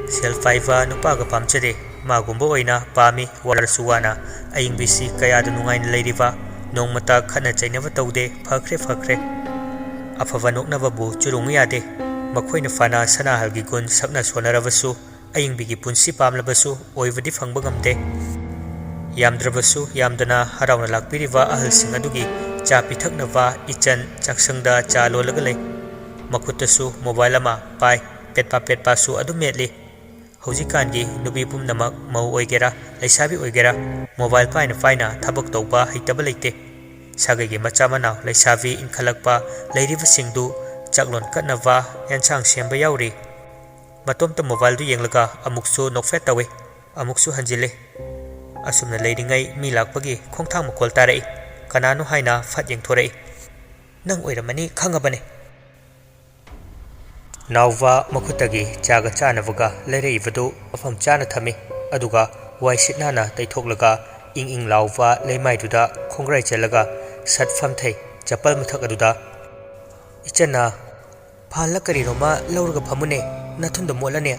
"ꯁꯦꯜ ꯄꯥꯏꯕ ꯅꯨꯄꯥꯒ ꯄꯥꯝꯖꯗꯦ, ꯃꯥꯒꯨꯝꯕ ꯑꯣꯏꯅ ꯄꯥꯝꯃꯤ, ꯋꯥꯔꯁꯨ ꯋꯥꯅ꯫ ꯑꯌꯤꯡꯕꯤꯁꯤ ꯀꯌꯥꯗ ꯅꯨꯡꯉꯥꯏꯅ ꯂꯩꯔꯤꯕ, ꯅꯣꯡꯃꯇ ꯈꯠꯅ ꯆꯩꯅꯕ ꯇꯧꯗꯦ, ꯐꯈ꯭ꯔꯦ, ꯐꯈ꯭ꯔꯦ"꯫ ꯑꯐꯕ ꯅꯣꯛꯅꯕꯕꯨ ꯆꯨꯔꯨꯡ ꯌꯥꯗꯦ꯫ ꯃꯈꯣꯏꯅ ꯐꯅ ꯁꯅꯥꯍꯜꯒꯤ ꯒꯨꯟ ꯁꯛꯅ ꯁꯣꯟꯅꯔꯕꯁꯨ, ꯑꯌꯤꯡꯕꯤꯒꯤ ꯄꯨꯟꯁꯤ ꯄꯥꯝꯂꯕꯁꯨ ꯑꯣꯏꯕꯗꯤ ꯐꯪꯕ ꯉꯝꯗꯦ꯫ ꯌꯥꯝꯗ꯭ꯔꯕꯁꯨ ꯌꯥꯝꯗꯅ ꯍꯔꯥꯎꯅ ꯂꯥꯛꯄꯤꯔꯤꯕ ꯑꯍꯜꯁꯤꯡ ꯑꯗꯨꯒꯤ ꯆꯥ ꯄꯤꯊꯛꯅꯕ ꯏꯆꯟ ꯆꯥꯛꯁꯪꯗ ꯆꯥ ꯂꯣꯜꯂꯒ ꯂꯩ꯫ ꯃꯈꯨꯠꯇꯁꯨ ꯃꯣꯕꯥꯏꯜ ꯑꯃ ꯄꯥꯏ꯫ ꯄꯦꯠꯄꯥ ꯄꯦꯠꯄꯥꯁꯨ ꯑꯗꯨꯝ ꯃꯦꯠꯂꯤ꯫ ꯍꯧꯖꯤꯛꯀꯥꯟꯒꯤ ꯅꯨꯄꯤ ꯄꯨꯝꯅꯃꯛ, ꯃꯧ ꯑꯣꯏꯒꯦꯔꯥ, ꯂꯩꯁꯥꯕꯤ ꯑꯣꯏꯒꯦꯔꯥ, ꯃꯣꯕꯥꯏꯜ ꯄꯥꯏꯅ ꯄꯥꯏꯅ ꯊꯕꯛ ꯇꯧꯕ ꯍꯩꯇꯕ ꯂꯩꯇꯦ꯫ ꯁꯥꯒꯩꯒꯤ ꯃꯆꯥ ꯃꯅꯥꯎ ꯂꯩꯁꯥꯕꯤ ꯏꯟꯈꯠꯂꯛꯄ ꯂꯩꯔꯤꯕꯁꯤꯡꯗꯨ ꯆꯥꯛꯂꯣꯟ ꯀꯠꯅꯕ ꯑꯦꯟꯁꯥꯡ ꯁꯦꯝꯕ ꯌꯥꯎꯔꯤ꯫ ꯃꯇꯣꯝꯇ ꯃꯣꯕꯥꯏꯜꯗꯨ ꯌꯦꯡꯂꯒ ꯑꯃꯨꯛꯁꯨ ꯅꯣꯛꯐꯦꯠ ꯇꯧꯏ, ꯑꯃꯨꯛꯁꯨ ꯍꯟꯖꯤꯜꯂꯤ꯫ ꯑꯁꯨꯝꯅ ꯂꯩꯔꯤꯉꯩ ꯃꯤ ꯂꯥꯛꯄꯒꯤ ꯈꯣꯡꯊꯥꯡ ꯃꯈꯣꯜ ꯇꯥꯔꯛꯏ꯫ ꯀꯅꯥꯅꯣ ꯍꯥꯏꯅ ꯐꯠ ꯌꯦꯡꯊꯣꯔꯛꯏ꯫ "ꯅꯪ ꯑꯣꯏꯔꯝꯃꯅꯤ ꯈꯪꯉꯕꯅꯦ꯫" ꯅꯥꯎꯕ ꯃꯈꯨꯠꯇꯒꯤ ꯆꯥꯒ ꯆꯥꯅꯕꯒ ꯂꯩꯔꯛꯏꯕꯗꯨ ꯃꯐꯝ ꯆꯥꯅ ꯊꯝꯃꯤ꯫ ꯑꯗꯨꯒ ꯋꯥꯏ ꯁꯤꯠ ꯅꯥꯟꯅ ꯇꯩꯊꯣꯛꯂꯒ ꯏꯪ ꯏꯪ ꯂꯥꯎꯕ ꯂꯩꯃꯥꯏꯗꯨꯗ ꯈꯣꯡꯒ꯭ꯔꯥꯏ ꯆꯜꯂꯒ ꯁꯠ ꯐꯝꯊꯩ ꯆꯄꯜ ꯃꯊꯛ ꯑꯗꯨꯗ꯫ ꯏꯆꯟꯅ, "ꯐꯥꯜꯂ ꯀꯔꯤꯅꯣꯃ ꯂꯧꯔꯒ ꯐꯝꯃꯨꯅꯦ, ꯅꯊꯨꯟꯗ ꯃꯣꯠꯂꯅꯦ꯫"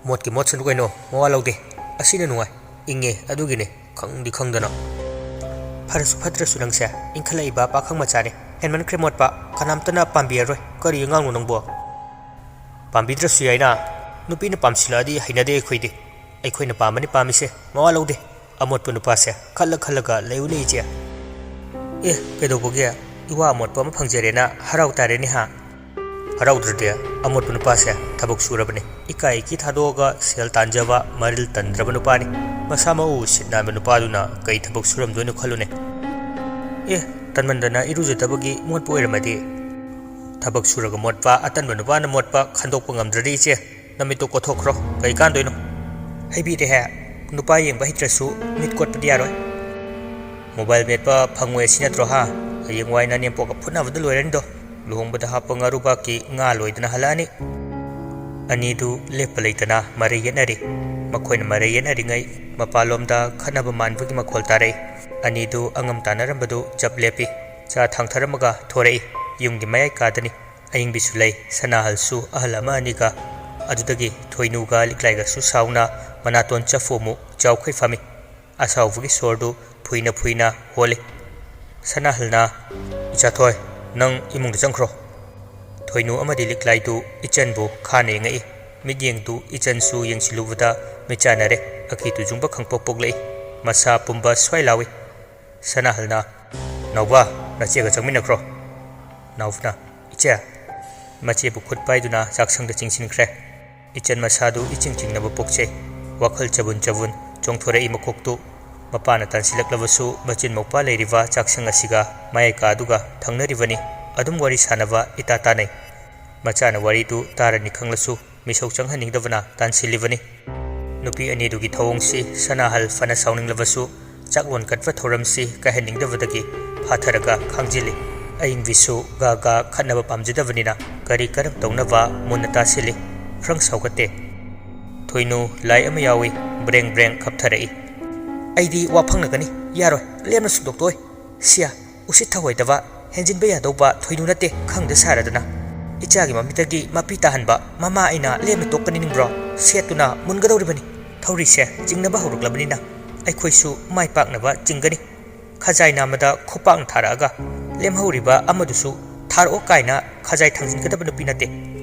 "ꯃꯣꯠꯀꯤ ꯃꯣꯠꯁꯅꯨ ꯀꯩꯅꯣ, ꯃꯋꯥ ꯂꯧꯗꯦ꯫ ꯑꯁꯤꯅ ꯅꯨꯡꯉꯥꯏ, ꯏꯪꯉꯦ, ꯑꯗꯨꯒꯤꯅꯦ, ꯈꯪꯗꯤ ꯈꯪꯗꯅ꯫" "ꯐꯔꯁꯨ ꯐꯠꯇ꯭ꯔꯁꯨ ꯅꯪꯁꯦ ꯏꯟꯈꯠꯂꯛꯏꯕ ꯄꯥꯈꯪ ꯃꯆꯥꯅꯦ꯫ ꯍꯦꯟꯃꯟꯈ꯭ꯔꯦ ꯃꯣꯠꯄ, ꯀꯅꯥꯝꯇꯅ ꯄꯥꯝꯕꯤꯔꯔꯣꯏ꯫ ꯀꯔꯤ ꯑꯉꯥꯡꯅꯣ ꯅꯪꯕꯣ?" "ꯄꯥꯝꯕꯤꯗ꯭ꯔꯁꯨ ꯌꯥꯏꯅ, ꯅꯨꯄꯤꯅ ꯄꯥꯝꯁꯤꯜꯂꯛꯑꯗꯤ ꯍꯩꯅꯗꯦ ꯑꯩꯈꯣꯏꯗꯤ꯫ ꯑꯩꯈꯣꯏꯅ ꯄꯥꯝꯕꯅꯤ ꯄꯥꯝꯃꯤꯁꯦ, ꯃꯋꯥ ꯂꯧꯗꯦ꯫ ꯑꯃꯣꯠꯄ ꯅꯨꯄꯥꯁꯦ ꯈꯜꯂ ꯈꯜꯂꯒ ꯂꯩꯌꯨꯅꯦ ꯏꯆꯦ꯫" "ꯑꯦ, ꯀꯩꯗꯧꯕꯒꯤ? ꯏꯋꯥ ꯑꯃꯣꯠꯄ ꯑꯃ ꯐꯪꯖꯔꯦꯅ ꯍꯔꯥꯎ ꯇꯥꯔꯦꯅꯦ ꯍꯥ?" "ꯍꯔꯥꯎꯗ꯭ꯔꯗꯤ? ꯑꯃꯣꯠꯄ ꯅꯨꯄꯥꯁꯦ ꯊꯕꯛ ꯁꯨꯔꯕꯅꯤ꯫ ꯏꯀꯥꯏ ꯏꯀꯤ ꯊꯥꯗꯣꯛꯑꯒ ꯁꯦꯜ ꯇꯥꯟꯖꯕ ꯃꯔꯤꯜ ꯇꯟꯗ꯭ꯔꯕ ꯅꯨꯄꯥꯅꯤ꯫ ꯃꯁꯥ ꯃꯎ ꯁꯤꯠ ꯅꯥꯟꯕ ꯅꯨꯄꯥꯗꯨꯅ ꯀꯩ ꯊꯕꯛ ꯁꯨꯔꯝꯗꯣꯏꯅꯣ ꯈꯜꯂꯨꯅꯦ꯫" "ꯑꯦ, ꯇꯟꯃꯟꯗꯅ ꯏꯔꯨꯖꯗꯕꯒꯤ ꯃꯣꯠꯄ ꯑꯣꯏꯔꯝꯃꯗꯤ?" "ꯊꯕꯛ ꯁꯨꯔꯒ ꯃꯣꯠꯄ, ꯑꯇꯟꯕ ꯅꯨꯄꯥꯅ ꯃꯣꯠꯄ ꯈꯟꯗꯣꯛꯄ ꯉꯝꯗ꯭ꯔꯗꯤ ꯏꯆꯦ, ꯅꯃꯤꯠꯇꯣ ꯀꯣꯠꯊꯣꯛꯈ꯭ꯔꯣ, ꯀꯩ ꯀꯥꯟꯗꯣꯏꯅꯣ?" "ꯍꯩꯕꯤꯔꯦꯍꯦ, ꯅꯨꯄꯥ ꯌꯦꯡꯕ ꯍꯩꯇ꯭ꯔꯁꯨ ꯃꯤꯠ ꯀꯣꯠꯄꯗꯤ ꯌꯥꯔꯣꯏ꯫" "ꯃꯣꯕꯥꯏꯜ ꯃꯦꯠꯄ ꯐꯪꯉꯣꯏ ꯑꯁꯤ ꯅꯠꯇ꯭ꯔꯣ ꯍꯥ? ꯍꯌꯦꯡꯋꯥꯏ ꯅꯅꯦꯝꯄꯣꯛꯀ ꯐꯨꯠꯅꯕꯗ ꯂꯣꯏꯔꯅꯤꯗꯣ꯫ ꯂꯨꯍꯣꯡꯕꯗ ꯍꯥꯞꯄ ꯉꯥꯔꯨꯕꯥꯛꯀꯤ ꯉꯥ ꯂꯣꯏꯗꯅ ꯍꯜꯂꯛꯑꯅꯤ꯫" ꯑꯅꯤꯗꯨ ꯂꯦꯞꯄ ꯂꯩꯇꯅ ꯃꯔꯩ ꯌꯦꯠꯅꯔꯤ꯫ ꯃꯈꯣꯏꯅ ꯃꯔꯩ ꯌꯦꯠꯅꯔꯤꯉꯩ ꯃꯄꯥꯟꯂꯣꯝꯗ ꯈꯠꯅꯕ ꯃꯥꯟꯕꯒꯤ ꯃꯈꯣꯜ ꯇꯥꯔꯛꯏ꯫ ꯑꯅꯤꯗꯨ ꯑꯉꯝ ꯇꯥꯟꯅꯔꯝꯕꯗꯨ ꯆꯞ ꯂꯦꯞꯄꯤ꯫ ꯆꯥ ꯊꯥꯡꯊꯔꯝꯃꯒ ꯊꯣꯔꯛꯏ꯫ ꯌꯨꯝꯒꯤ ꯃꯌꯥꯏ ꯀꯥꯗꯅꯤ꯫ ꯑꯌꯤꯡꯕꯤꯁꯨ ꯂꯩ, ꯁꯅꯥꯍꯜꯁꯨ ꯑꯍꯜ ꯑꯃ ꯑꯅꯤꯒ꯫ ꯑꯗꯨꯗꯒꯤ ꯊꯣꯏꯅꯨꯒ ꯂꯤꯛꯂꯥꯏꯒꯁꯨ ꯁꯥꯎꯅ ꯃꯅꯥꯇꯣꯟ ꯆꯐꯨ ꯑꯃꯨꯛ ꯆꯥꯎꯈꯩ ꯐꯝꯃꯤ꯫ ꯑꯁꯥꯎꯕꯒꯤ ꯁꯣꯔꯗꯨ ꯐꯨꯏꯅ ꯐꯨꯏꯅ ꯍꯣꯜꯂꯤ꯫ ꯁꯅꯥꯍꯜꯅ, "ꯏꯆꯥꯊꯣꯏ, ꯅꯪ ꯏꯃꯨꯡꯗ ꯆꯪꯈ꯭ꯔꯣ꯫" ꯊꯣꯏꯅꯨ ꯑꯃꯗꯤ ꯂꯤꯛꯂꯥꯏꯗꯨ ꯏꯆꯟꯕꯨ ꯈꯥꯅ ꯌꯦꯡꯉꯛꯏ꯫ ꯃꯤꯠꯌꯦꯡꯗꯨ ꯏꯆꯟꯁꯨ ꯌꯦꯡꯁꯤꯜꯂꯨꯕꯗ ꯃꯤꯠ ꯆꯥꯟꯅꯔꯦ꯫ ꯑꯀꯤ ꯇꯨꯖꯨꯡꯕ ꯈꯪꯄꯣꯛ ꯄꯣꯛꯂꯛꯏ꯫ ꯃꯁꯥ ꯄꯨꯝꯕ ꯁ꯭ꯋꯥꯏ ꯂꯥꯎꯏ꯫ ꯁꯅꯥꯍꯜꯅ, "ꯅꯥꯎꯕ, ꯅꯆꯦꯒ ꯆꯪꯃꯤꯟꯅꯈ꯭ꯔꯣ꯫" ꯅꯥꯎꯕꯅ, "ꯏꯆꯦ꯫" ꯃꯆꯦꯕꯨ ꯈꯨꯠ ꯄꯥꯏꯗꯨꯅ ꯆꯥꯛꯁꯪꯗ ꯆꯤꯡꯁꯤꯟꯈ꯭ꯔꯦ꯫ ꯏꯆꯟ ꯃꯁꯥꯗꯨ ꯏꯆꯤꯡ ꯆꯤꯡꯅꯕ ꯄꯣꯛꯆꯩ꯫ ꯋꯥꯈꯜ ꯆꯕꯨꯟ ꯆꯕꯨꯟ ꯆꯣꯡꯊꯣꯔꯛꯏ ꯃꯀꯣꯛꯇꯨ꯫ ꯃꯄꯥꯅ ꯇꯥꯟꯁꯤꯜꯂꯛꯂꯕꯁꯨ ꯃꯆꯤꯟ ꯃꯧꯄꯥ ꯂꯩꯔꯤꯕ ꯆꯥꯛꯁꯪ ꯑꯁꯤꯒ ꯃꯌꯥꯏ ꯀꯥꯗꯨꯒ ꯊꯪꯅꯔꯤꯕꯅꯤ꯫ ꯑꯗꯨꯝ ꯋꯥꯔꯤ ꯁꯥꯟꯅꯕ ꯏꯇꯥ ꯇꯥꯅꯩ꯫ ꯃꯆꯥꯅ ꯋꯥꯔꯤꯗꯨ ꯇꯥꯔꯅꯤ ꯈꯪꯂꯁꯨ ꯃꯤꯁꯧ ꯆꯪꯍꯟꯅꯤꯡꯗꯕꯅ ꯇꯥꯟꯁꯤꯜꯂꯤꯕꯅꯤ꯫ ꯅꯨꯄꯤ ꯑꯅꯤꯗꯨꯒꯤ ꯊꯧꯑꯣꯡꯁꯤ ꯁꯅꯥꯍꯜ ꯐꯅ ꯁꯥꯎꯅꯤꯡꯂꯕꯁꯨ ꯆꯥꯛꯂꯣꯟ ꯀꯠꯄ ꯊꯧꯔꯝꯁꯤ ꯀꯥꯏꯍꯟꯅꯤꯡꯗꯕꯗꯒꯤ ꯐꯥꯊꯔꯒ ꯈꯥꯡꯖꯤꯜꯂꯤ꯫ ꯑꯏꯪꯕꯤꯁꯨ ꯒꯥ ꯒꯥ ꯈꯠꯅꯕ ꯄꯥꯝꯖꯗꯕꯅꯤꯅ ꯀꯔꯤ ꯀꯔꯝ ꯇꯧꯅꯕ ꯃꯨꯟꯅ ꯇꯥꯁꯤꯜꯂꯤ꯫ ꯈ꯭ꯔꯪ ꯁꯥꯎꯒꯠꯇꯦ꯫ ꯊꯣꯏꯅꯨ ꯂꯥꯏ ꯑꯃ ꯌꯥꯎꯏ, ꯕ꯭ꯔꯦꯡ ꯕ꯭ꯔꯦꯡ ꯈꯞꯊꯔꯛꯏ꯫ "ꯑꯩꯗꯤ ꯋꯥ ꯐꯪꯅꯒꯅꯤ, ꯌꯥꯔꯣꯏ, ꯂꯦꯝꯅ ꯁꯨꯛꯇꯣꯛꯇꯣꯛꯑꯣꯏ꯫ ꯁꯤꯌꯥ, ꯎꯁꯤꯠ ꯊꯑꯣꯏꯗꯕ, ꯍꯦꯟꯖꯤꯟꯕ ꯌꯥꯗꯧꯕ ꯊꯣꯏꯅꯨ ꯅꯠꯇꯦ, ꯈꯪꯗ ꯁꯥꯔꯗꯅ꯫ ꯏꯆꯥꯒꯤ ꯃꯃꯤꯠꯇꯒꯤ ꯃꯄꯤ ꯇꯥꯍꯟꯕ ꯃꯃꯥ ꯑꯩꯅ ꯂꯦꯝꯅ ꯇꯣꯛꯀꯅꯤ ꯅꯤꯡꯕ꯭ꯔꯣ? ꯁꯦꯠꯇꯨꯅ ꯃꯨꯟꯒꯗꯧꯔꯤꯕꯅꯤ꯫ ꯊꯧꯔꯤꯁꯦ ꯆꯤꯡꯅꯕ ꯍꯧꯔꯛꯂꯕꯅꯤꯅ ꯑꯩꯈꯣꯏꯁꯨ ꯃꯥꯏ ꯄꯥꯛꯅꯕ ꯆꯤꯡꯒꯅꯤ꯫" ꯈꯖꯥꯏ ꯅꯥꯝꯃꯗ ꯈꯨꯄꯥꯛꯅ ꯊꯥꯔꯛꯑꯒ, "ꯂꯦꯝꯍꯧꯔꯤꯕ ꯑꯃꯗꯨꯁꯨ ꯊꯥꯔꯛꯑꯣ" ꯀꯥꯏꯅ ꯈꯖꯥꯏ ꯊꯥꯡꯖꯤꯟꯒꯗꯕ ꯅꯨꯄꯤ ꯅꯠꯇꯦ꯫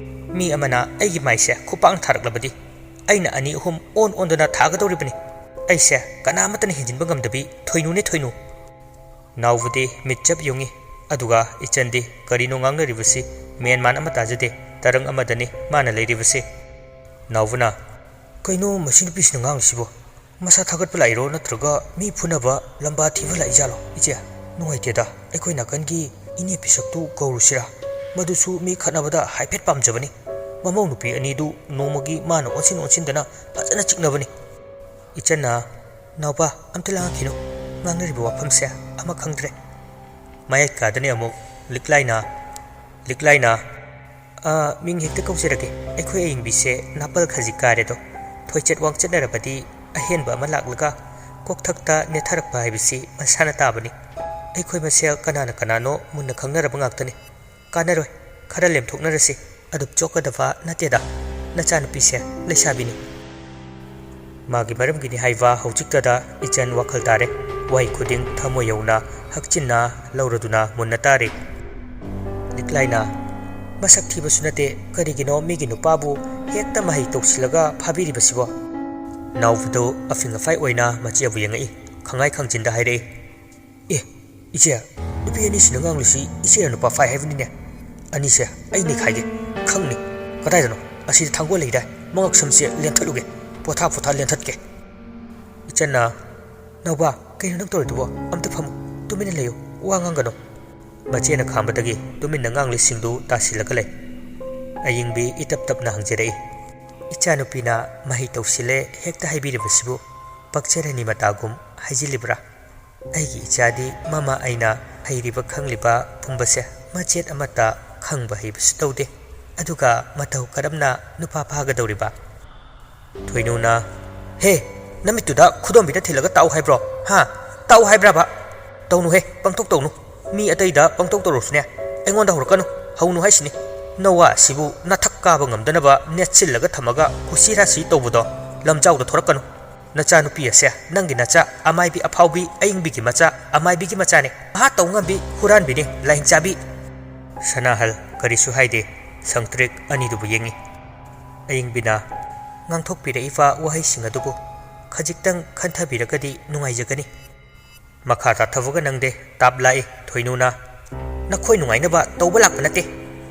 ꯃꯤ ꯑꯃꯅ ꯑꯩꯒꯤ ꯃꯥꯏꯁꯦ ꯈꯨꯄꯥꯛꯅ ꯊꯥꯔꯛꯂꯕꯗꯤ ꯑꯩꯅ ꯑꯅꯤ ꯑꯍꯨꯝ ꯑꯣꯟ ꯑꯣꯟꯗꯨꯅ ꯊꯥꯒꯗꯧꯔꯤꯕꯅꯤ꯫ ꯑꯩꯁꯦ ꯀꯅꯥ ꯑꯃꯠꯇꯅ ꯍꯦꯟꯖꯤꯟꯕ ꯉꯝꯗꯕꯤ ꯊꯣꯏꯅꯨꯅꯦ, ꯊꯣꯏꯅꯨ꯫ ꯅꯥꯎꯕꯗꯤ ꯃꯤꯠ ꯆꯞ ꯌꯨꯡꯉꯤ, ꯑꯗꯨꯒ ꯏꯆꯟꯗꯤ ꯀꯔꯤꯅꯣ ꯉꯥꯡꯅꯔꯤꯕꯁꯤ ꯃꯦꯟ ꯃꯥꯟ ꯑꯃ ꯇꯥꯖꯗꯦ, ꯇꯔꯪ ꯑꯃꯗꯅꯤ ꯃꯥꯅ ꯂꯩꯔꯤꯕꯁꯤ꯫ ꯅꯥꯎꯕꯅ, "ꯀꯩꯅꯣ ꯃꯁꯤ ꯅꯨꯄꯤꯁꯤꯅ ꯉꯥꯡꯂꯤꯁꯤꯕꯣ? ꯃꯁꯥ ꯊꯥꯒꯠꯄ ꯂꯥꯛꯏꯔꯣ ꯅꯠꯇ꯭ꯔꯒ ꯃꯤ ꯐꯨꯅꯕ ꯂꯝꯕꯥ ꯊꯤꯕ ꯂꯥꯛꯏꯖꯥꯠꯂꯣ? ꯏꯆꯦ, ꯅꯨꯡꯉꯥꯏꯇꯦꯗ, ꯑꯩꯈꯣꯏ ꯅꯥꯀꯟꯒꯤ ꯏꯅꯦ ꯄꯤꯁꯛꯇꯨ ꯀꯧꯔꯨꯁꯤꯔꯥ? ꯃꯗꯨꯁꯨ ꯃꯤ ꯈꯠꯅꯕꯗ ꯍꯥꯏꯐꯦꯠ ꯄꯥꯝꯖꯕꯅꯤ꯫ ꯃꯃꯧ ꯅꯨꯄꯤ ꯑꯅꯤꯗꯨ ꯅꯣꯡꯃꯒꯤ ꯃꯥꯅ ꯑꯣꯟꯁꯤꯟ ꯑꯣꯟꯁꯤꯟꯗꯅ ꯐꯖꯅ ꯆꯤꯛꯅꯕꯅꯤ꯫" ꯏꯆꯟꯅ, "ꯅꯥꯎꯕ, ꯑꯝꯇ ꯂꯥꯡꯉꯛꯈꯤꯅꯨ, ꯉꯥꯡꯅꯔꯤꯕ ꯋꯥꯐꯝꯁꯦ ꯑꯃ ꯈꯪꯗ꯭ꯔꯦ꯫" ꯃꯌꯥꯏ ꯀꯥꯗꯅꯤ ꯑꯃꯨꯛ ꯂꯤꯛꯂꯥꯏꯅ, ꯂꯤꯛꯂꯥꯏꯅ, "ꯑ, ꯃꯤꯡ ꯍꯦꯛꯇ ꯀꯧꯖꯔꯒꯦ꯫ ꯑꯩꯈꯣꯏ ꯑꯏꯪꯕꯤꯁꯦ ꯅꯥꯄꯜ ꯈꯖꯤꯛ ꯀꯥꯔꯦꯗꯣ꯫ ꯊꯣꯏꯆꯠ ꯋꯥꯡꯆꯠꯅꯔꯕꯗꯤ ꯑꯍꯦꯟꯕ ꯑꯃ ꯂꯥꯛꯂꯒ ꯀꯣꯛꯊꯛꯇ ꯅꯦꯠꯊꯔꯛꯄ ꯍꯥꯏꯕꯁꯤ ꯃꯁꯥꯅ ꯇꯥꯕꯅꯤ꯫ ꯑꯩꯈꯣꯏ ꯃꯁꯦꯜ ꯀꯅꯥꯅ ꯀꯅꯥꯅꯣ ꯃꯨꯟꯅ ꯈꯪꯅꯔꯕ ꯉꯥꯛꯇꯅꯤ꯫ ꯀꯥꯟꯅꯔꯣꯏ, ꯈꯔ ꯂꯦꯝꯊꯣꯛꯅꯔꯁꯤ꯫ ꯑꯗꯨꯞ ꯆꯣꯛꯀꯗꯕ ꯅꯠꯇꯦꯗ, ꯅꯆꯥꯅꯨꯄꯤꯁꯦ ꯂꯩꯁꯥꯕꯤꯅꯤ꯫" ꯃꯥꯒꯤ ꯃꯔꯝꯒꯤꯅꯤ ꯍꯥꯏꯕ ꯍꯧꯖꯤꯛꯇꯗ ꯏꯆꯟ ꯋꯥꯈꯜ ꯇꯥꯔꯦ꯫ ꯋꯥꯍꯩ ꯈꯨꯗꯤꯡ ꯊꯃꯣꯏ ꯌꯧꯅ ꯍꯛꯆꯤꯟꯅ ꯂꯧꯔꯗꯨꯅ ꯃꯨꯟꯅ ꯇꯥꯔꯤ꯫ ꯂꯤꯛꯂꯥꯏꯅ, "ꯃꯁꯛ ꯊꯤꯕꯁꯨ ꯅꯠꯇꯦ, ꯀꯔꯤꯒꯤꯅꯣ ꯃꯤꯒꯤ ꯅꯨꯄꯥꯕꯨ ꯍꯦꯛꯇ ꯃꯍꯩ ꯇꯧꯁꯤꯜꯂꯒ ꯐꯥꯕꯤꯔꯤꯕꯁꯤꯕꯣ?" ꯅꯥꯎꯕꯗꯨ ꯑꯐꯤꯡ ꯑꯐꯥꯏ ꯑꯣꯏꯅ ꯃꯆꯦꯕꯨ ꯌꯦꯡꯉꯛꯏ꯫ ꯈꯪꯉꯥꯏ ꯈꯪꯖꯤꯟꯗ ꯍꯥꯏꯔꯛꯏ, "ꯑꯦ, ꯏꯆꯦ, ꯅꯨꯄꯤ ꯑꯅꯤꯁꯤꯅ ꯉꯥꯡꯂꯤꯁꯤ ꯏꯆꯦꯅ ꯅꯨꯄꯥ ꯐꯥꯏ ꯍꯥꯏꯕꯅꯤꯅꯦ꯫ ꯑꯅꯤꯁꯦ ꯑꯩ ꯅꯩꯈꯥꯏꯒꯦ꯫ ꯈꯪꯅꯤ꯫ ꯀꯗꯥꯏꯗꯅꯣ? ꯑꯁꯤꯗ ꯊꯥꯡꯒꯣꯜ ꯂꯩꯗꯥꯏ? ꯃꯉꯛ ꯁꯝꯁꯦ ꯂꯦꯟꯊꯠꯂꯨꯒꯦ꯫ ꯄꯣꯊꯥ ꯄꯣꯊꯥ ꯂꯦꯟꯊꯠꯀꯦ꯫" ꯏꯆꯟꯅ, "ꯅꯥꯎꯕ, ꯀꯩꯅꯣ ꯅꯪ ꯇꯧꯔꯤꯗꯨꯕꯣ? ꯑꯝꯇ ꯐꯝꯃꯨ꯫ ꯇꯨꯃꯤꯟꯅ ꯂꯩꯌꯨ꯫ ꯋꯥ ꯉꯥꯡꯒꯅꯨ꯫" ꯃꯆꯦꯅ ꯈꯥꯝꯕꯗꯒꯤ ꯇꯨꯃꯤꯟꯅ ꯉꯥꯡꯂꯤꯁꯤꯡꯗꯨ ꯇꯥꯁꯤꯜꯂꯒ ꯂꯩ꯫ ꯑꯌꯤꯡꯕꯤ ꯏꯇꯞ ꯇꯞꯅ ꯍꯪꯖꯔꯛꯏ, "ꯏꯆꯥꯅꯨꯄꯤꯅ ꯃꯍꯩ ꯇꯧꯁꯤꯜꯂꯦ ꯍꯦꯛꯇ ꯍꯥꯏꯕꯤꯔꯤꯕꯁꯤꯕꯨ ꯄꯛꯆꯔꯅꯤ ꯃꯇꯥꯒꯨꯝ ꯍꯥꯏꯖꯤꯜꯂꯤꯕ꯭ꯔꯥ? ꯑꯩꯒꯤ ꯏꯆꯥꯗꯤ ꯃꯃꯥ ꯑꯩꯅ ꯍꯩꯔꯤꯕ ꯈꯪꯂꯤꯕ ꯄꯨꯝꯕꯁꯦ ꯃꯆꯦꯠ ꯑꯃꯠꯇ ꯈꯪꯕ ꯍꯩꯕꯁꯨ ꯇꯧꯗꯦ꯫ ꯑꯗꯨꯒ ꯃꯇꯧ ꯀꯔꯝꯅ ꯅꯨꯄꯥ ꯐꯥꯒꯗꯧꯔꯤꯕ?" ꯊꯣꯏꯅꯨꯅ, "ꯍꯦ, ꯅꯃꯤꯠꯇꯨꯗ ꯈꯨꯗꯣꯝꯕꯤꯅ ꯊꯤꯜꯂꯒ ꯇꯥꯛꯎ ꯍꯥꯏꯕ꯭ꯔꯣ? ꯍꯥ? ꯇꯥꯛꯎ ꯍꯥꯏꯕ꯭ꯔꯕ? ꯇꯧꯅꯨꯍꯦ, ꯄꯪꯇꯧ ꯇꯧꯅꯨ꯫ ꯃꯤ ꯑꯇꯩꯗ ꯄꯪꯇꯧ ꯇꯧꯔꯁꯨꯅꯦ, ꯑꯩꯉꯣꯟꯗ ꯍꯧꯔꯛꯀꯅꯨ꯫ ꯍꯧꯅꯨ ꯍꯥꯏꯁꯤꯅꯤ꯫ ꯅꯋꯥ ꯑꯁꯤꯕꯨ ꯅꯊꯛ ꯀꯥꯕ ꯉꯝꯗꯅꯕ ꯅꯦꯠꯁꯤꯜꯂꯒ ꯊꯝꯃꯒ ꯀꯨꯁꯤ ꯔꯥꯁꯤ ꯇꯧꯕꯗꯣ ꯂꯝꯖꯥꯎꯗ ꯊꯣꯔꯛꯀꯅꯨ꯫ ꯅꯆꯥꯅꯨꯄꯤ ꯑꯁꯦ ꯅꯪꯒꯤ ꯅꯆꯥ ꯑꯃꯥꯏꯕꯤ ꯑꯐꯥꯎꯕꯤ ꯑꯌꯤꯡꯕꯤꯒꯤ ꯃꯆꯥ, ꯑꯃꯥꯏꯕꯤꯒꯤ ꯃꯆꯥꯅꯦ꯫ ꯃꯍꯥ ꯇꯧ ꯉꯝꯕꯤ ꯍꯨꯔꯥꯟꯕꯤꯅꯤ, ꯂꯥꯏꯍꯤꯡ ꯆꯥꯕꯤ꯫" ꯁꯅꯥꯍꯜ ꯀꯔꯤꯁꯨ ꯍꯥꯏꯗꯦ꯫ ꯁꯪꯇ꯭ꯔꯤꯛ ꯑꯅꯤꯗꯨꯕꯨ ꯌꯦꯡꯉꯤ꯫ ꯑꯌꯤꯡꯕꯤꯅ ꯉꯥꯡꯊꯣꯛꯄꯤꯔꯛꯏꯕ ꯋꯥꯍꯩꯁꯤꯡ ꯑꯗꯨꯕꯨ ꯈꯖꯤꯛꯇꯪ ꯈꯟꯊꯕꯤꯔꯒꯗꯤ ꯅꯨꯡꯉꯥꯏꯖꯒꯅꯤ꯫ ꯃꯈꯥ ꯇꯥꯊꯕꯒ ꯅꯪꯗꯦ, ꯇꯥꯞ ꯂꯥꯛꯏ꯫ ꯊꯣꯏꯅꯨꯅ, "ꯅꯈꯣꯏ ꯅꯨꯡꯉꯥꯏꯅꯕ ꯇꯧꯕ ꯂꯥꯛꯄ ꯅꯠꯇꯦ,